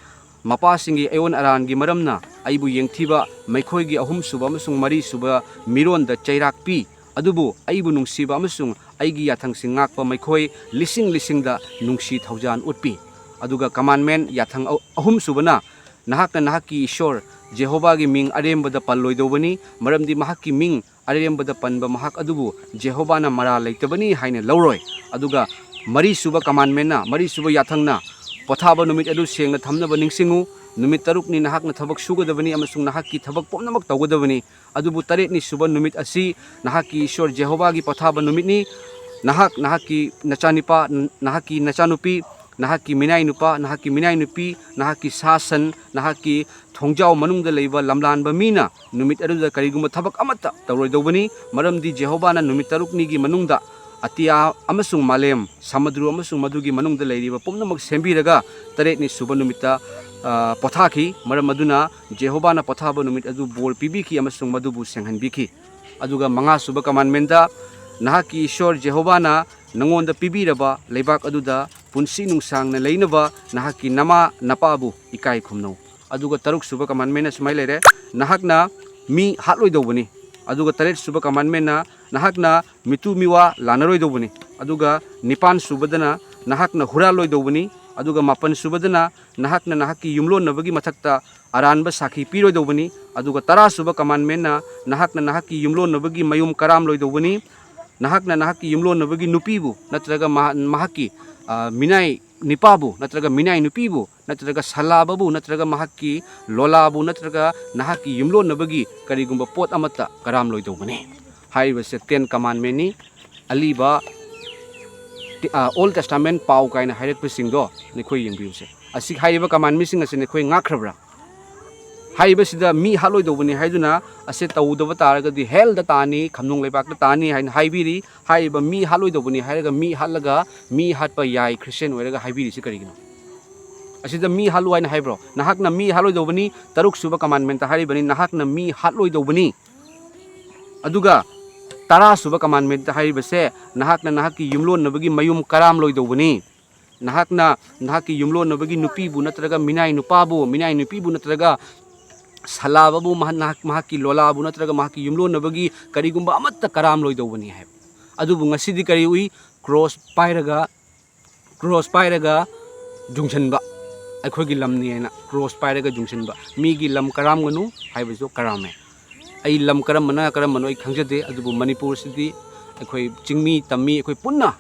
ꯃꯄꯥꯁꯤꯡꯒꯤ ꯑꯌꯣꯟ ꯑꯔꯥꯟꯒꯤ ꯃꯔꯝꯅ ꯑꯩꯕꯨ ꯌꯦꯡꯊꯤꯕ ꯃꯈꯣꯏꯒꯤ ꯑꯍꯨꯝꯁꯨꯕ ꯑꯃꯁꯨꯡ ꯃꯔꯤꯁꯨꯕ ꯃꯤꯔꯣꯟꯗ ꯆꯩꯔꯥꯛ ꯄꯤ꯫ ꯑꯗꯨꯕꯨ ꯑꯩꯕꯨ ꯅꯨꯡꯁꯤꯕ ꯑꯃꯁꯨꯡ ꯑꯩꯒꯤ ꯌꯥꯊꯪꯁꯤꯡ ꯉꯥꯛꯄ ꯃꯈꯣꯏ ꯂꯤꯁꯤꯡ ꯂꯤꯁꯤꯡꯗ ꯅꯨꯡꯁꯤ ꯊꯧꯖꯥꯜ ꯎꯠꯄꯤ꯫ ꯑꯗꯨꯒ commandment, ꯌꯥꯊꯪ ꯑ-, ꯑꯍꯨꯝꯁꯨꯕꯅ, ꯅꯍꯥꯛꯅ ꯅꯍꯥꯛꯀꯤ ꯏꯁꯣꯔ ꯖꯦꯍꯣꯚꯥꯒꯤ ꯃꯤꯡ ꯑꯔꯦꯝꯕꯗ ꯄꯜꯂꯣꯏꯗꯧꯕꯅꯤ, ꯃꯔꯝꯗꯤ ꯃꯍꯥꯛꯀꯤ ꯃꯤꯡ ꯑꯔꯦꯝꯕꯗ ꯄꯟꯕ ꯃꯍꯥꯛ ꯑꯗꯨꯕꯨ ꯖꯦꯍꯣꯚꯥꯅ ꯃꯔꯥꯜ ꯂꯩꯇꯕꯅꯤ ꯍꯥꯏꯅ ꯂꯧꯔꯣꯏ꯫ ꯑꯗꯨꯒ ꯃꯔꯤꯁꯨꯕ commandmentꯅ, ꯃꯔꯤꯁꯨꯕ ꯌꯥꯊꯪꯅ, ꯄꯣꯊꯥꯕ ꯅꯨꯃꯤꯠ ꯑꯗꯨ ꯁꯦꯡꯅ ꯊꯝꯅꯕ ꯅꯤꯡꯁꯤꯡꯉꯨ꯫ ꯅꯨꯃꯤꯠ ꯇꯔꯨꯛꯅꯤ ꯅꯍꯥꯛꯅ ꯊꯕꯛ ꯁꯨꯒꯗꯕꯅꯤ ꯑꯃꯁꯨꯡ ꯅꯍꯥꯛꯀꯤ ꯊꯕꯛ ꯄꯨꯝꯅꯃꯛ ꯇꯧꯒꯗꯕꯅꯤ꯫ ꯑꯗꯨꯕꯨ ꯇꯔꯦꯠꯅꯤ ꯁꯨꯕ ꯅꯨꯃꯤꯠ ꯑꯁꯤ ꯅꯍꯥꯛꯀꯤ ꯏꯁꯣꯔ ꯖꯦꯍꯣꯚꯥꯒꯤ ꯄꯣꯊꯥꯕ ꯅꯨꯃꯤꯠꯅꯤ꯫ ꯅꯍꯥꯛ, ꯅꯍꯥꯛꯀꯤ ꯅꯆꯥꯅꯤꯄꯥ, ꯅꯍꯥꯛꯀꯤ ꯅꯆꯥꯅꯨꯄꯤ, ꯅꯍꯥꯛꯀꯤ ꯃꯤꯅꯥꯏ ꯅꯨꯄꯥ, ꯅꯍꯥꯛꯀꯤ ꯃꯤꯅꯥꯏ ꯅꯨꯄꯤ, ꯅꯍꯥꯛꯀꯤ ꯁꯥ ꯁꯟ, ꯅꯍꯥꯛꯀꯤ ꯊꯣꯡꯖꯥꯎ ꯃꯅꯨꯡꯗ ꯂꯩꯕ ꯂꯝꯂꯥꯟꯕ ꯃꯤꯅ ꯅꯨꯃꯤꯠ ꯑꯗꯨꯗ ꯀꯔꯤꯒꯨꯝꯕ ꯊꯕꯛ ꯑꯃꯠꯇ ꯇꯧꯔꯣꯏꯗꯧꯕꯅꯤ, ꯃꯔꯝꯗꯤ ꯖꯦꯍꯣꯚꯥꯅ ꯅꯨꯃꯤꯠ ꯇꯔꯨꯛꯅꯤꯒꯤ ꯃꯅꯨꯡꯗ ꯑꯇꯤꯌꯥ ꯑꯃꯁꯨꯡ ꯃꯥꯂꯦꯝ, ꯁꯃꯨꯗ꯭ꯔ ꯑꯃꯁꯨꯡ ꯃꯗꯨꯒꯤ ꯃꯅꯨꯡꯗ ꯂꯩꯔꯤꯕ ꯄꯨꯝꯅꯃꯛ ꯁꯦꯝꯕꯤꯔꯒ ꯇꯔꯦꯠꯅꯤ ꯁꯨꯕ ꯅꯨꯃꯤꯠꯇ, ꯑ, ꯄꯣꯊꯥꯈꯤ꯫ ꯃꯔꯝ ꯑꯗꯨꯅ ꯖꯦꯍꯣꯚꯥꯅ ꯄꯣꯊꯥꯕ ꯅꯨꯃꯤꯠ ꯑꯗꯨ ꯕꯣꯔ ꯄꯤꯕꯤꯈꯤ ꯑꯃꯁꯨꯡ ꯃꯗꯨꯕꯨ ꯁꯦꯡꯍꯟꯕꯤꯈꯤ꯫ ꯑꯗꯨꯒ ꯃꯉꯥ ꯁꯨꯕ commandmentꯇ, "ꯅꯍꯥꯛꯀꯤ ꯏꯁꯣꯔ ꯖꯦꯍꯣꯚꯥꯅ ꯅꯉꯣꯟꯗ ꯄꯤꯕꯤꯔꯕ ꯂꯩꯕꯥꯛ ꯑꯗꯨꯗ ꯄꯨꯟꯁꯤ ꯅꯨꯡꯁꯥꯡꯅ ꯂꯩꯅꯕ ꯅꯍꯥꯛꯀꯤ ꯅꯃꯥ ꯅꯄꯥꯕꯨ ꯏꯀꯥꯏ ꯈꯨꯝꯅꯧ"꯫ ꯑꯗꯨꯒ ꯇꯔꯨꯛ ꯁꯨꯕ commandmentꯅ ꯁꯨꯃꯥꯏꯅ ꯂꯩꯔꯦ, "ꯅꯍꯥꯛꯅ ꯃꯤ ꯍꯥꯠꯂꯣꯏꯗꯧꯕꯅꯤ"꯫ ꯑꯗꯨꯒ ꯇꯔꯦꯠ ꯁꯨꯕ commandmentꯅ, "ꯅꯍꯥꯛꯅ ꯃꯤꯇꯨ ꯃꯤꯋꯥ ꯂꯥꯟꯅꯔꯣꯏꯗꯧꯕꯅꯤ"꯫ ꯑꯗꯨꯒ ꯅꯤꯄꯥꯟ ꯁꯨꯕꯗꯅ, "ꯅꯍꯥꯛꯅ ꯍꯨꯔꯥꯜꯂꯣꯏꯗꯧꯕꯅꯤ"꯫ ꯑꯗꯨꯒ ꯃꯥꯄꯟ ꯁꯨꯕꯗꯅ, "ꯅꯍꯥꯛꯅ ꯅꯍꯥꯛꯀꯤ ꯌꯨꯝꯂꯣꯟꯅꯕꯒꯤ ꯃꯊꯛꯇ ꯑꯔꯥꯟꯕ ꯁꯥꯈꯤ ꯄꯤꯔꯣꯏꯗꯧꯕꯅꯤ"꯫ ꯑꯗꯨꯒ ꯇꯔꯥ ꯁꯨꯕ commandmentꯅ, "ꯅꯍꯥꯛꯅ ꯅꯍꯥꯛꯀꯤ ꯌꯨꯝꯂꯣꯟꯅꯕꯒꯤ ꯃꯌꯨꯝ ꯀꯔꯥꯝꯂꯣꯏꯗꯧꯕꯅꯤ"꯫ ꯅꯍꯥꯛꯅ ꯅꯍꯥꯛꯀꯤ ꯌꯨꯝꯂꯣꯟꯅꯕꯒꯤ ꯅꯨꯄꯤꯕꯨ ꯅꯠꯇ꯭ꯔꯒ ꯃꯍꯥ-, ꯃꯍꯥꯛꯀꯤ, ꯑ, ꯃꯤꯅꯥꯏ ꯅꯤꯄꯥꯕꯨ ꯅꯠꯇ꯭ꯔꯒ ꯃꯤꯅꯥꯏ ꯅꯨꯄꯤꯕꯨ ꯅꯠꯇ꯭ꯔꯒ ꯁꯂꯥꯕꯕꯨ ꯅꯠꯇ꯭ꯔꯒ ꯃꯍꯥꯛꯀꯤ ꯂꯣꯂꯥꯕꯨ ꯅꯠꯇ꯭ꯔꯒ ꯅꯍꯥꯛꯀꯤ ꯌꯨꯝꯂꯣꯟꯅꯕꯒꯤ ꯀꯔꯤꯒꯨꯝꯕ ꯄꯣꯠ ꯑꯃꯠꯇ ꯀꯔꯥꯝꯂꯣꯏꯗꯧꯕꯅꯤ꯫ ꯍꯥꯏꯔꯤꯕꯁꯦ Ten Commandmentꯅꯤ꯫ ꯑꯂꯤꯕ ꯇꯤ-, ꯑ, Old Testament ꯄꯥꯎ ꯀꯥꯏꯅ ꯍꯥꯏꯔꯛꯄꯁꯤꯡꯗꯣ ꯅꯈꯣꯏ ꯌꯦꯡꯕꯤꯌꯨꯁꯦ꯫ ꯑꯁꯤ ꯍꯥꯏꯔꯤꯕ commandmentꯁꯤꯡ ꯑꯁꯤ ꯅꯈꯣꯏ ꯉꯥꯛꯈ꯭ꯔꯕ꯭ꯔꯥ? ꯍꯥꯏꯔꯤꯕꯁꯤꯗ ꯃꯤ ꯍꯥꯠꯂꯣꯏꯗꯧꯕꯅꯤ ꯍꯥꯏꯗꯨꯅ ꯑꯁꯤ ꯇꯧꯗꯕ ꯇꯥꯔꯒꯗꯤ hellꯗ ꯇꯥꯅꯤ, ꯈꯝꯅꯨꯡ ꯂꯩꯕꯥꯛꯇ ꯇꯥꯅꯤ ꯍꯥꯏꯅ ꯍꯥꯏꯕꯤꯔꯤ꯫ ꯍꯥꯏꯔꯤꯕ ꯃꯤ ꯍꯥꯠꯂꯣꯏꯗꯧꯕꯅꯤ ꯍꯥꯏꯔꯒ ꯃꯤ ꯍꯥꯠꯂꯒ ꯃꯤ ꯍꯥꯠꯄ ꯌꯥꯏ Christian ꯑꯣꯏꯔꯒ ꯍꯥꯏꯕꯤꯔꯤꯁꯤ ꯀꯔꯤꯒꯤꯅꯣ? ꯑꯁꯤꯗ ꯃꯤ ꯍꯥꯠꯂꯨ ꯍꯥꯏꯅ ꯍꯥꯏꯕ꯭ꯔꯣ? ꯅꯍꯥꯛꯅ ꯃꯤ ꯍꯥꯠꯂꯣꯏꯗꯧꯕꯅꯤ, ꯇꯔꯨꯛ ꯁꯨꯕ commandmentꯇ ꯍꯥꯏꯔꯤꯕꯅꯤ, ꯅꯍꯥꯛꯅ ꯃꯤ ꯍꯥꯠꯂꯣꯏꯗꯧꯕꯅꯤ꯫ ꯑꯗꯨꯒ ꯇꯔꯥ ꯁꯨꯕ commandmentꯇ ꯍꯥꯏꯔꯤꯕꯁꯦ, ꯅꯍꯥꯛꯅ ꯅꯍꯥꯛꯀꯤ ꯌꯨꯝꯂꯣꯟꯅꯕꯒꯤ ꯃꯌꯨꯝ ꯀꯔꯥꯝꯂꯣꯏꯗꯧꯕꯅꯤ꯫ ꯅꯍꯥꯛꯅ ꯅꯍꯥꯛꯀꯤ ꯌꯨꯝꯂꯣꯟꯅꯕꯒꯤ ꯅꯨꯄꯤꯕꯨ ꯅꯠꯇ꯭ꯔꯒ ꯃꯤꯅꯥꯏ ꯅꯨꯄꯥꯕꯨ, ꯃꯤꯅꯥꯏ ꯅꯨꯄꯤꯕꯨ ꯅꯠꯇ꯭ꯔꯒ ꯁꯂꯥꯕꯕꯨ ꯃꯍꯥꯛ ꯃꯍꯥꯛꯀꯤ ꯂꯣꯂꯥꯕꯨ ꯅꯠꯇ꯭ꯔꯒ ꯃꯍꯥꯛꯀꯤ ꯌꯨꯝꯂꯣꯟꯅꯕꯒꯤ ꯀꯔꯤꯒꯨꯝꯕ ꯑꯃꯠꯇ ꯀꯔꯥꯝꯂꯣꯏꯗꯧꯕꯅꯤ ꯍꯥꯏꯕ꯫ ꯑꯗꯨꯕꯨ ꯉꯁꯤꯗꯤ ꯀꯔꯤ ꯎꯏ? ꯀ꯭ꯔꯣꯁ ꯄꯥꯏꯔꯒ, ꯀ꯭ꯔꯣꯁ ꯄꯥꯏꯔꯒ ꯌꯨꯡꯁꯟꯕ, ꯑꯩꯈꯣꯏꯒꯤ ꯂꯝꯅꯤ ꯍꯥꯏꯅ ꯀ꯭ꯔꯣꯁ ꯄꯥꯏꯔꯒ ꯌꯨꯡꯁꯟꯕ꯫ ꯃꯤꯒꯤ ꯂꯝ ꯀꯔꯥꯝꯒꯅꯨ ꯍꯥꯏꯕꯁꯨ ꯀꯔꯥꯝꯃꯦ꯫ ꯑꯩ ꯂꯝ ꯀꯔꯝꯕꯅ ꯀꯔꯝꯕꯅꯣ ꯑꯩ ꯈꯪꯖꯗꯦ, ꯑꯗꯨꯕꯨ ꯃꯅꯤꯄꯨꯔꯁꯤꯗꯤ ꯑꯩꯈꯣꯏ ꯆꯤꯡꯃꯤ ꯇꯝꯃꯤ, ꯑꯩꯈꯣꯏ ꯄꯨꯟꯅ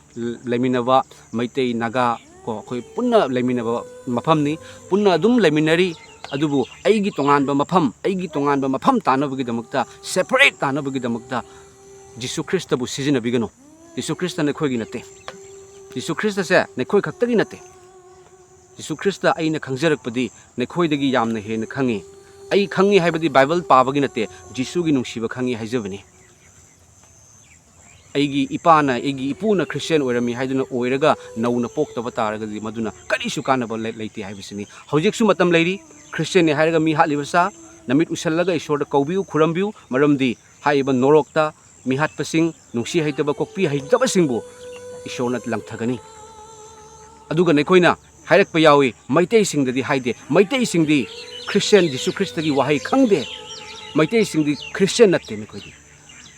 ꯂꯩꯃꯤꯟꯅꯕ ꯃꯩꯇꯩ, ꯅꯥꯒꯥ ꯀꯣ, ꯑꯩꯈꯣꯏ ꯄꯨꯟꯅ ꯂꯩꯃꯤꯟꯅꯕ ꯃꯐꯝꯅꯤ, ꯄꯨꯟꯅ ꯑꯗꯨꯝ ꯂꯩꯃꯤꯟꯅꯔꯤ꯫ ꯑꯗꯨꯕꯨ ꯑꯩꯒꯤ ꯇꯣꯉꯥꯟꯕ ꯃꯐꯝ, ꯑꯩꯒꯤ ꯇꯣꯉꯥꯟꯕ ꯃꯐꯝ ꯇꯥꯅꯕꯒꯤꯗꯃꯛꯇ, ꯁꯦꯄꯔꯦꯠ ꯇꯥꯅꯕꯒꯤꯗꯃꯛꯇ ꯖꯤꯁꯨ ꯈ꯭ꯔꯤꯁꯇꯕꯨ ꯁꯤꯖꯤꯟꯅꯕꯤꯒꯅꯨ꯫ ꯖꯤꯁꯨ ꯈ꯭ꯔꯤꯁꯇ ꯅꯈꯣꯏꯒꯤ ꯅꯠꯇꯦ꯫ ꯖꯤꯁꯨ ꯈ꯭ꯔꯤꯁꯇꯁꯦ ꯅꯈꯣꯏ ꯈꯛꯇꯒꯤ ꯅꯠꯇꯦ꯫ ꯖꯤꯁꯨ ꯈ꯭ꯔꯤꯁꯇ ꯑꯩꯅ ꯈꯪꯖꯔꯛꯄꯗꯤ ꯅꯈꯣꯏꯗꯒꯤ ꯌꯥꯝꯅ ꯍꯦꯟꯅ ꯈꯪꯉꯤ꯫ ꯑꯩ ꯈꯪꯉꯤ ꯍꯥꯏꯕꯗꯤ ꯕꯥꯏꯕꯜ ꯄꯥꯕꯒꯤ ꯅꯠꯇꯦ, ꯖꯤꯁꯨꯒꯤ ꯅꯨꯡꯁꯤꯕ ꯈꯪꯉꯤ ꯍꯥꯏꯖꯕꯅꯤ꯫ ꯑꯩꯒꯤ ꯏꯄꯥꯅ, ꯑꯩꯒꯤ ꯏꯄꯨꯅ ꯈ꯭ꯔꯤꯁꯇꯤꯌꯥꯟ ꯑꯣꯏꯔꯝꯃꯤ ꯍꯥꯏꯗꯨꯅ ꯑꯣꯏꯔꯒ ꯅꯧꯅ ꯄꯣꯛꯇꯕ ꯇꯥꯔꯒꯗꯤ ꯃꯗꯨꯅ ꯀꯔꯤꯁꯨ ꯀꯥꯟꯅꯕ ꯂꯩ-, ꯂꯩꯇꯦ ꯍꯥꯏꯕꯁꯤꯅꯤ꯫ ꯍꯧꯖꯤꯛꯁꯨ ꯃꯇꯝ ꯂꯩꯔꯤ꯫ ꯈ꯭ꯔꯤꯁꯇꯤꯌꯥꯟꯅꯤ ꯍꯥꯏꯔꯒ ꯃꯤ ꯍꯥꯠꯂꯤꯕ ꯁꯥ, ꯅꯃꯤꯠ ꯎꯁꯜꯂꯒ ꯏꯁꯣꯔꯗ ꯀꯧꯕꯤꯌꯨ, ꯈꯨꯔꯝꯕꯤꯌꯨ, ꯃꯔꯝꯗꯤ ꯍꯥꯏꯔꯤꯕ ꯅꯣꯔꯣꯛꯇ ꯃꯤꯍꯥꯠꯄꯁꯤꯡ, ꯅꯨꯡꯁꯤ ꯍꯩꯇꯕ, ꯀꯣꯛꯄꯤ ꯍꯩꯇꯕꯁꯤꯡꯕꯨ ꯏꯁꯣꯔꯅ ꯂꯪꯊꯒꯅꯤ꯫ ꯑꯗꯨꯒ ꯅꯈꯣꯏꯅ ꯍꯥꯏꯔꯛꯄ ꯌꯥꯎꯏ, ꯃꯩꯇꯩꯁꯤꯡꯗꯗꯤ ꯍꯥꯏꯗꯦ, ꯃꯩꯇꯩꯁꯤꯡꯗꯤ ꯈ꯭ꯔꯤꯁꯇꯤꯌꯥꯟ, ꯖꯤꯁꯨ ꯈ꯭ꯔꯤꯁꯇꯒꯤ ꯋꯥꯍꯩ ꯈꯪꯗꯦ, ꯃꯩꯇꯩꯁꯤꯡꯗꯤ ꯈ꯭ꯔꯤꯁꯇꯤꯌꯥꯟ ꯅꯠꯇꯦ꯫ ꯃꯈꯣꯏꯗꯤ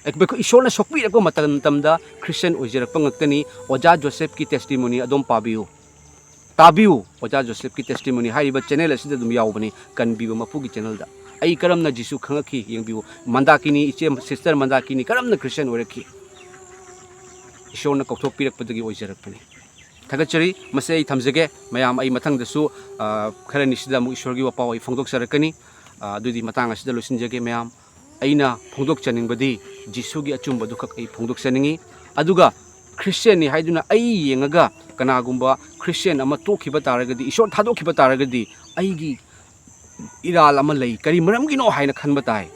ꯑꯩꯈꯣꯏ ꯏꯁꯣꯔꯅ ꯁꯣꯛꯄꯤꯔꯛꯄ ꯃꯇꯝ, ꯃꯇꯝꯗ ꯈ꯭ꯔꯤꯁꯇꯤꯌꯥꯟ ꯑꯣꯏꯖꯔꯛꯄ ꯉꯥꯛꯇꯅꯤ꯫ ꯑꯣꯖꯥ ꯖꯣꯁꯦꯐꯀꯤ ꯇꯦꯁꯇꯤꯃꯣꯅꯤ ꯑꯗꯨꯝ ꯄꯥꯕꯤꯌꯨ, ꯇꯥꯕꯤꯌꯨ꯫ ꯑꯣꯖꯥ ꯖꯣꯁꯦꯐꯀꯤ ꯇꯦꯁꯇꯤꯃꯣꯅꯤ ꯍꯥꯏꯔꯤꯕ ꯆꯦꯅꯦꯜ ꯑꯁꯤꯗ ꯑꯗꯨꯝ ꯌꯥꯎꯕꯅꯤ, ꯀꯟꯕꯤꯕ ꯃꯄꯨꯒꯤ ꯆꯦꯅꯦꯜꯗ꯫ ꯑꯩ ꯀꯔꯝꯅ ꯖꯤꯁꯨ ꯈꯪꯉꯛꯈꯤ ꯌꯦꯡꯕꯤꯌꯨ꯫ ꯃꯟꯗꯥꯀꯤꯅꯤ, ꯏꯆꯦ, ꯁꯤꯁꯇꯔ ꯃꯟꯗꯥꯀꯤꯅꯤ ꯀꯔꯝꯅ ꯈ꯭ꯔꯤꯁꯇꯤꯌꯥꯟ ꯑꯣꯏꯔꯛꯈꯤ? ꯏꯁꯣꯔꯅ ꯀꯧꯊꯣꯛꯄꯤꯔꯛꯄꯗꯒꯤ ꯑꯣꯏꯖꯔꯛꯄꯅꯤ꯫ ꯊꯥꯒꯠꯆꯔꯤ꯫ ꯃꯁꯤ ꯑꯩ ꯊꯝꯖꯒꯦ꯫ ꯃꯌꯥꯝ, ꯑꯩ ꯃꯊꯪꯗꯁꯨ, ꯑ, ꯈꯔꯅꯤꯁꯤꯗ ꯑꯃꯨꯛ ꯏꯁꯣꯔꯒꯤ ꯋꯥꯄꯥꯎ ꯑꯩ ꯐꯣꯡꯗꯣꯛꯆꯔꯛꯀꯅꯤ꯫ ꯑ, ꯑꯗꯨꯗꯤ ꯃꯇꯥꯡ ꯑꯁꯤꯗ ꯂꯣꯏꯁꯤꯟꯖꯒꯦ ꯃꯌꯥꯝ꯫ ꯑꯩꯅ ꯐꯣꯡꯗꯣꯛꯆꯅꯤꯡꯕꯗꯤ ꯖꯤꯁꯨꯒꯤ ꯑꯆꯨꯝꯕꯗꯨꯈꯛ ꯑꯩ ꯐꯣꯡꯗꯣꯛꯆꯅꯤꯡꯉꯤ꯫ ꯑꯗꯨꯒ ꯈ꯭ꯔꯤꯁꯇꯤꯌꯥꯟꯅꯤ ꯍꯥꯏꯗꯨꯅ ꯑꯩ ꯌꯦꯡꯉꯒ ꯀꯅꯥꯒꯨꯝꯕ ꯈ꯭ꯔꯤꯁꯇꯤꯌꯥꯟ ꯑꯃ ꯇꯣꯛꯈꯤꯕ ꯇꯥꯔꯒꯗꯤ, ꯏꯁꯣꯔ ꯊꯥꯗꯣꯛꯈꯤꯕ ꯇꯥꯔꯒꯗꯤ, ꯑꯩꯒꯤ ꯏꯔꯥꯜ ꯑꯃ ꯂꯩ, ꯀꯔꯤ ꯃꯔꯝꯒꯤꯅꯣ ꯍꯥꯏꯅ ꯈꯟꯕ ꯇꯥꯏ꯫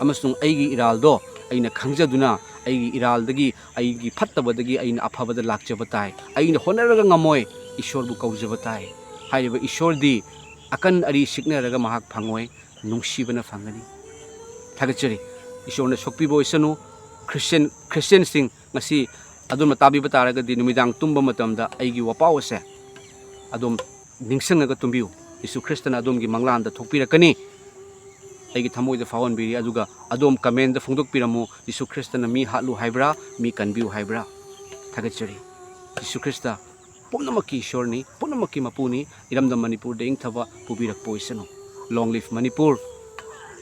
ꯑꯃꯁꯨꯡ ꯑꯩꯒꯤ ꯏꯔꯥꯜꯗꯣ ꯑꯩꯅ ꯈꯪꯖꯗꯨꯅ, ꯑꯩꯒꯤ ꯏꯔꯥꯜꯗꯒꯤ, ꯑꯩꯒꯤ ꯐꯠꯇꯕꯗꯒꯤ ꯑꯩꯅ ꯑꯐꯕꯗ ꯂꯥꯛꯆꯕ ꯇꯥꯏ꯫ ꯑꯩꯅ ꯍꯣꯠꯅꯔꯒ ꯉꯝꯃꯣꯏ, ꯏꯁꯣꯔꯕꯨ ꯀꯧꯖꯕ ꯇꯥꯏ꯫ ꯍꯥꯏꯔꯤꯕ ꯏꯁꯣꯔꯗꯤ ꯑꯀꯟ ꯑꯔꯤ ꯁꯤꯛꯅꯔꯒ ꯃꯍꯥꯛ ꯐꯪꯉꯣꯏ, ꯅꯨꯡꯁꯤꯕꯅ ꯐꯪꯒꯅꯤ꯫ ꯊꯥꯒꯠꯆꯔꯤ꯫ ꯏꯁꯣꯔꯅ ꯁꯣꯛꯄꯤꯕ ꯑꯣꯏꯁꯅꯨ꯫ ꯈ꯭ꯔꯤꯁꯇꯤꯌꯥꯟ, ꯈ꯭ꯔꯤꯁꯇꯤꯌꯥꯟꯁꯤꯡ, ꯉꯁꯤ ꯑꯗꯣꯝꯅ ꯇꯥꯕꯤꯕ ꯇꯥꯔꯒꯗꯤ ꯅꯨꯃꯤꯗꯥꯡ ꯇꯨꯝꯕ ꯃꯇꯝꯗ ꯑꯩꯒꯤ ꯋꯥꯄꯥꯎ ꯑꯁꯦ ꯑꯗꯣꯝ ꯅꯤꯡꯁꯤꯡꯉꯒ ꯇꯨꯝꯕꯤꯌꯨ꯫ ꯖꯤꯁꯨ ꯈ꯭ꯔꯤꯁꯇꯅ ꯑꯗꯣꯝꯒꯤ ꯃꯪꯂꯥꯟꯗ ꯊꯣꯛꯄꯤꯔꯛꯀꯅꯤ꯫ ꯑꯩꯒꯤ ꯊꯃꯣꯏꯗ ꯐꯥꯎꯍꯟꯕꯤꯔꯤ꯫ ꯑꯗꯨꯒ ꯑꯗꯣꯝ comment ꯐꯣꯡꯗꯣꯛꯄꯤꯔꯝꯃꯨ, ꯖꯤꯁꯨ ꯈ꯭ꯔꯤꯁꯇꯅ ꯃꯤ ꯍꯥꯠꯂꯨ ꯍꯥꯏꯕ꯭ꯔꯥ, ꯃꯤ ꯀꯟꯕꯤꯌꯨ ꯍꯥꯏꯕ꯭ꯔꯥ? ꯊꯥꯒꯠꯆꯔꯤ꯫ ꯖꯤꯁꯨ ꯈ꯭ꯔꯤꯁꯇ ꯄꯨꯝꯅꯃꯛꯀꯤ ꯏꯁꯣꯔꯅꯤ, ꯄꯨꯝꯅꯃꯛꯀꯤ ꯃꯄꯨꯅꯤ꯫ ꯏꯔꯝꯗꯝ ꯃꯅꯤꯄꯨꯔꯗ ꯏꯪꯊꯕ ꯄꯨꯕꯤꯔꯛꯄ ꯑꯣꯏꯁꯅꯨ꯫ Long live Manipur.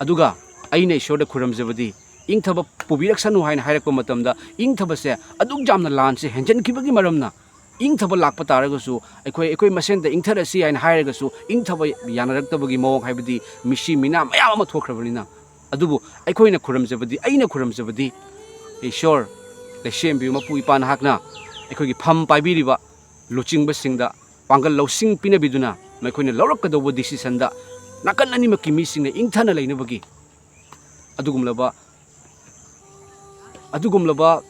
ꯑꯗꯨꯒ ꯑꯩꯅ ꯏꯁꯣꯔꯗ ꯈꯨꯔꯨꯝꯖꯕꯗꯤ, ꯏꯪꯊꯕ ꯄꯨꯕꯤꯔꯛꯁꯅꯨ ꯍꯥꯏꯅ ꯍꯥꯏꯔꯛꯄ ꯃꯇꯝꯗ, ꯏꯪꯊꯕꯁꯦ ꯑꯗꯨꯛ ꯌꯥꯝꯅ ꯂꯥꯟꯁꯦ ꯍꯦꯟꯖꯟꯈꯤꯕꯒꯤ ꯃꯔꯝꯅ, ꯏꯪꯊꯕ ꯂꯥꯛꯄ ꯇꯥꯔꯒꯁꯨ, ꯑꯩꯈꯣꯏ, ꯑꯩꯈꯣꯏ ꯃꯁꯦꯟꯗ ꯏꯪꯊꯔꯁꯤ ꯍꯥꯏꯅ ꯍꯥꯏꯔꯒꯁꯨ, ꯏꯪꯊꯕ ꯌꯥꯅꯔꯛꯇꯕꯒꯤ ꯃꯑꯣꯡ, ꯍꯥꯏꯕꯗꯤ ꯃꯤꯁꯤ ꯃꯤꯅꯥ ꯃꯌꯥꯝ ꯑꯃ ꯊꯣꯛꯈ꯭ꯔꯕꯅꯤꯅ꯫ ꯑꯗꯨꯕꯨ ꯑꯩꯈꯣꯏꯅ ꯈꯨꯔꯨꯝꯖꯕꯗꯤ, ꯑꯩꯅ ꯈꯨꯔꯨꯝꯖꯕꯗꯤ, ꯏꯁꯣꯔ, ꯂꯩꯁꯦꯝꯕꯤꯌꯨ ꯃꯄꯨ ꯏꯄꯥ ꯅꯍꯥꯛꯅ ꯑꯩꯈꯣꯏꯒꯤ ꯐꯝ ꯄꯥꯏꯕꯤꯔꯤꯕ ꯂꯨꯆꯤꯡꯕꯁꯤꯡꯗ ꯄꯥꯡꯒꯜ ꯂꯧꯁꯤꯡ ꯄꯤꯅꯕꯤꯗꯨꯅ, ꯃꯈꯣꯏꯅ ꯂꯧꯔꯛꯀꯗꯧꯕ decisionꯗ ꯅꯥꯀꯟ ꯑꯅꯤꯃꯛꯀꯤ ꯃꯤꯁꯤꯡꯅ ꯏꯪꯊꯅ ꯂꯩꯅꯕꯒꯤ ꯑꯗꯨꯒꯨꯝꯂꯕ, ꯑꯗꯨꯒꯨꯝꯂꯕ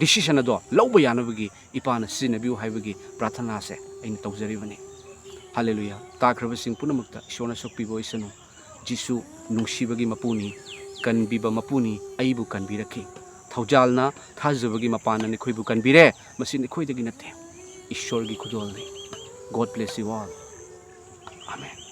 decision ꯑꯗꯣ ꯂꯧꯕ ꯌꯥꯅꯕꯒꯤ ꯏꯄꯥꯅ ꯁꯤꯖꯤꯟꯅꯕꯤꯌꯨ ꯍꯥꯏꯕꯒꯤ ꯄ꯭ꯔꯥꯊꯅꯥꯁꯦ ꯑꯩꯅ ꯇꯧꯖꯔꯤꯕꯅꯤ꯫ ꯍꯥꯂꯦꯂꯨꯌꯥ꯫ ꯇꯥꯈ꯭ꯔꯕꯁꯤꯡ ꯄꯨꯝꯅꯃꯛꯇ ꯏꯁꯣꯔꯅ ꯁꯣꯛꯄꯤꯕ ꯑꯣꯏꯁꯅꯨ꯫ ꯖꯤꯁꯨ ꯅꯨꯡꯁꯤꯕꯒꯤ ꯃꯄꯨꯅꯤ, ꯀꯟꯕꯤꯕ ꯃꯄꯨꯅꯤ, ꯑꯩꯕꯨ ꯀꯟꯕꯤꯔꯛꯈꯤ꯫ ꯊꯧꯖꯥꯜꯅ, ꯊꯥꯖꯕꯒꯤ ꯃꯄꯥꯟꯅ ꯅꯈꯣꯏꯕꯨ ꯀꯟꯕꯤꯔꯦ꯫ ꯃꯁꯤ ꯅꯈꯣꯏꯗꯒꯤ ꯅꯠꯇꯦ, ꯏꯁꯣꯔꯒꯤ ꯈꯨꯗꯣꯜꯅꯤ꯫ God bless you all. Amen.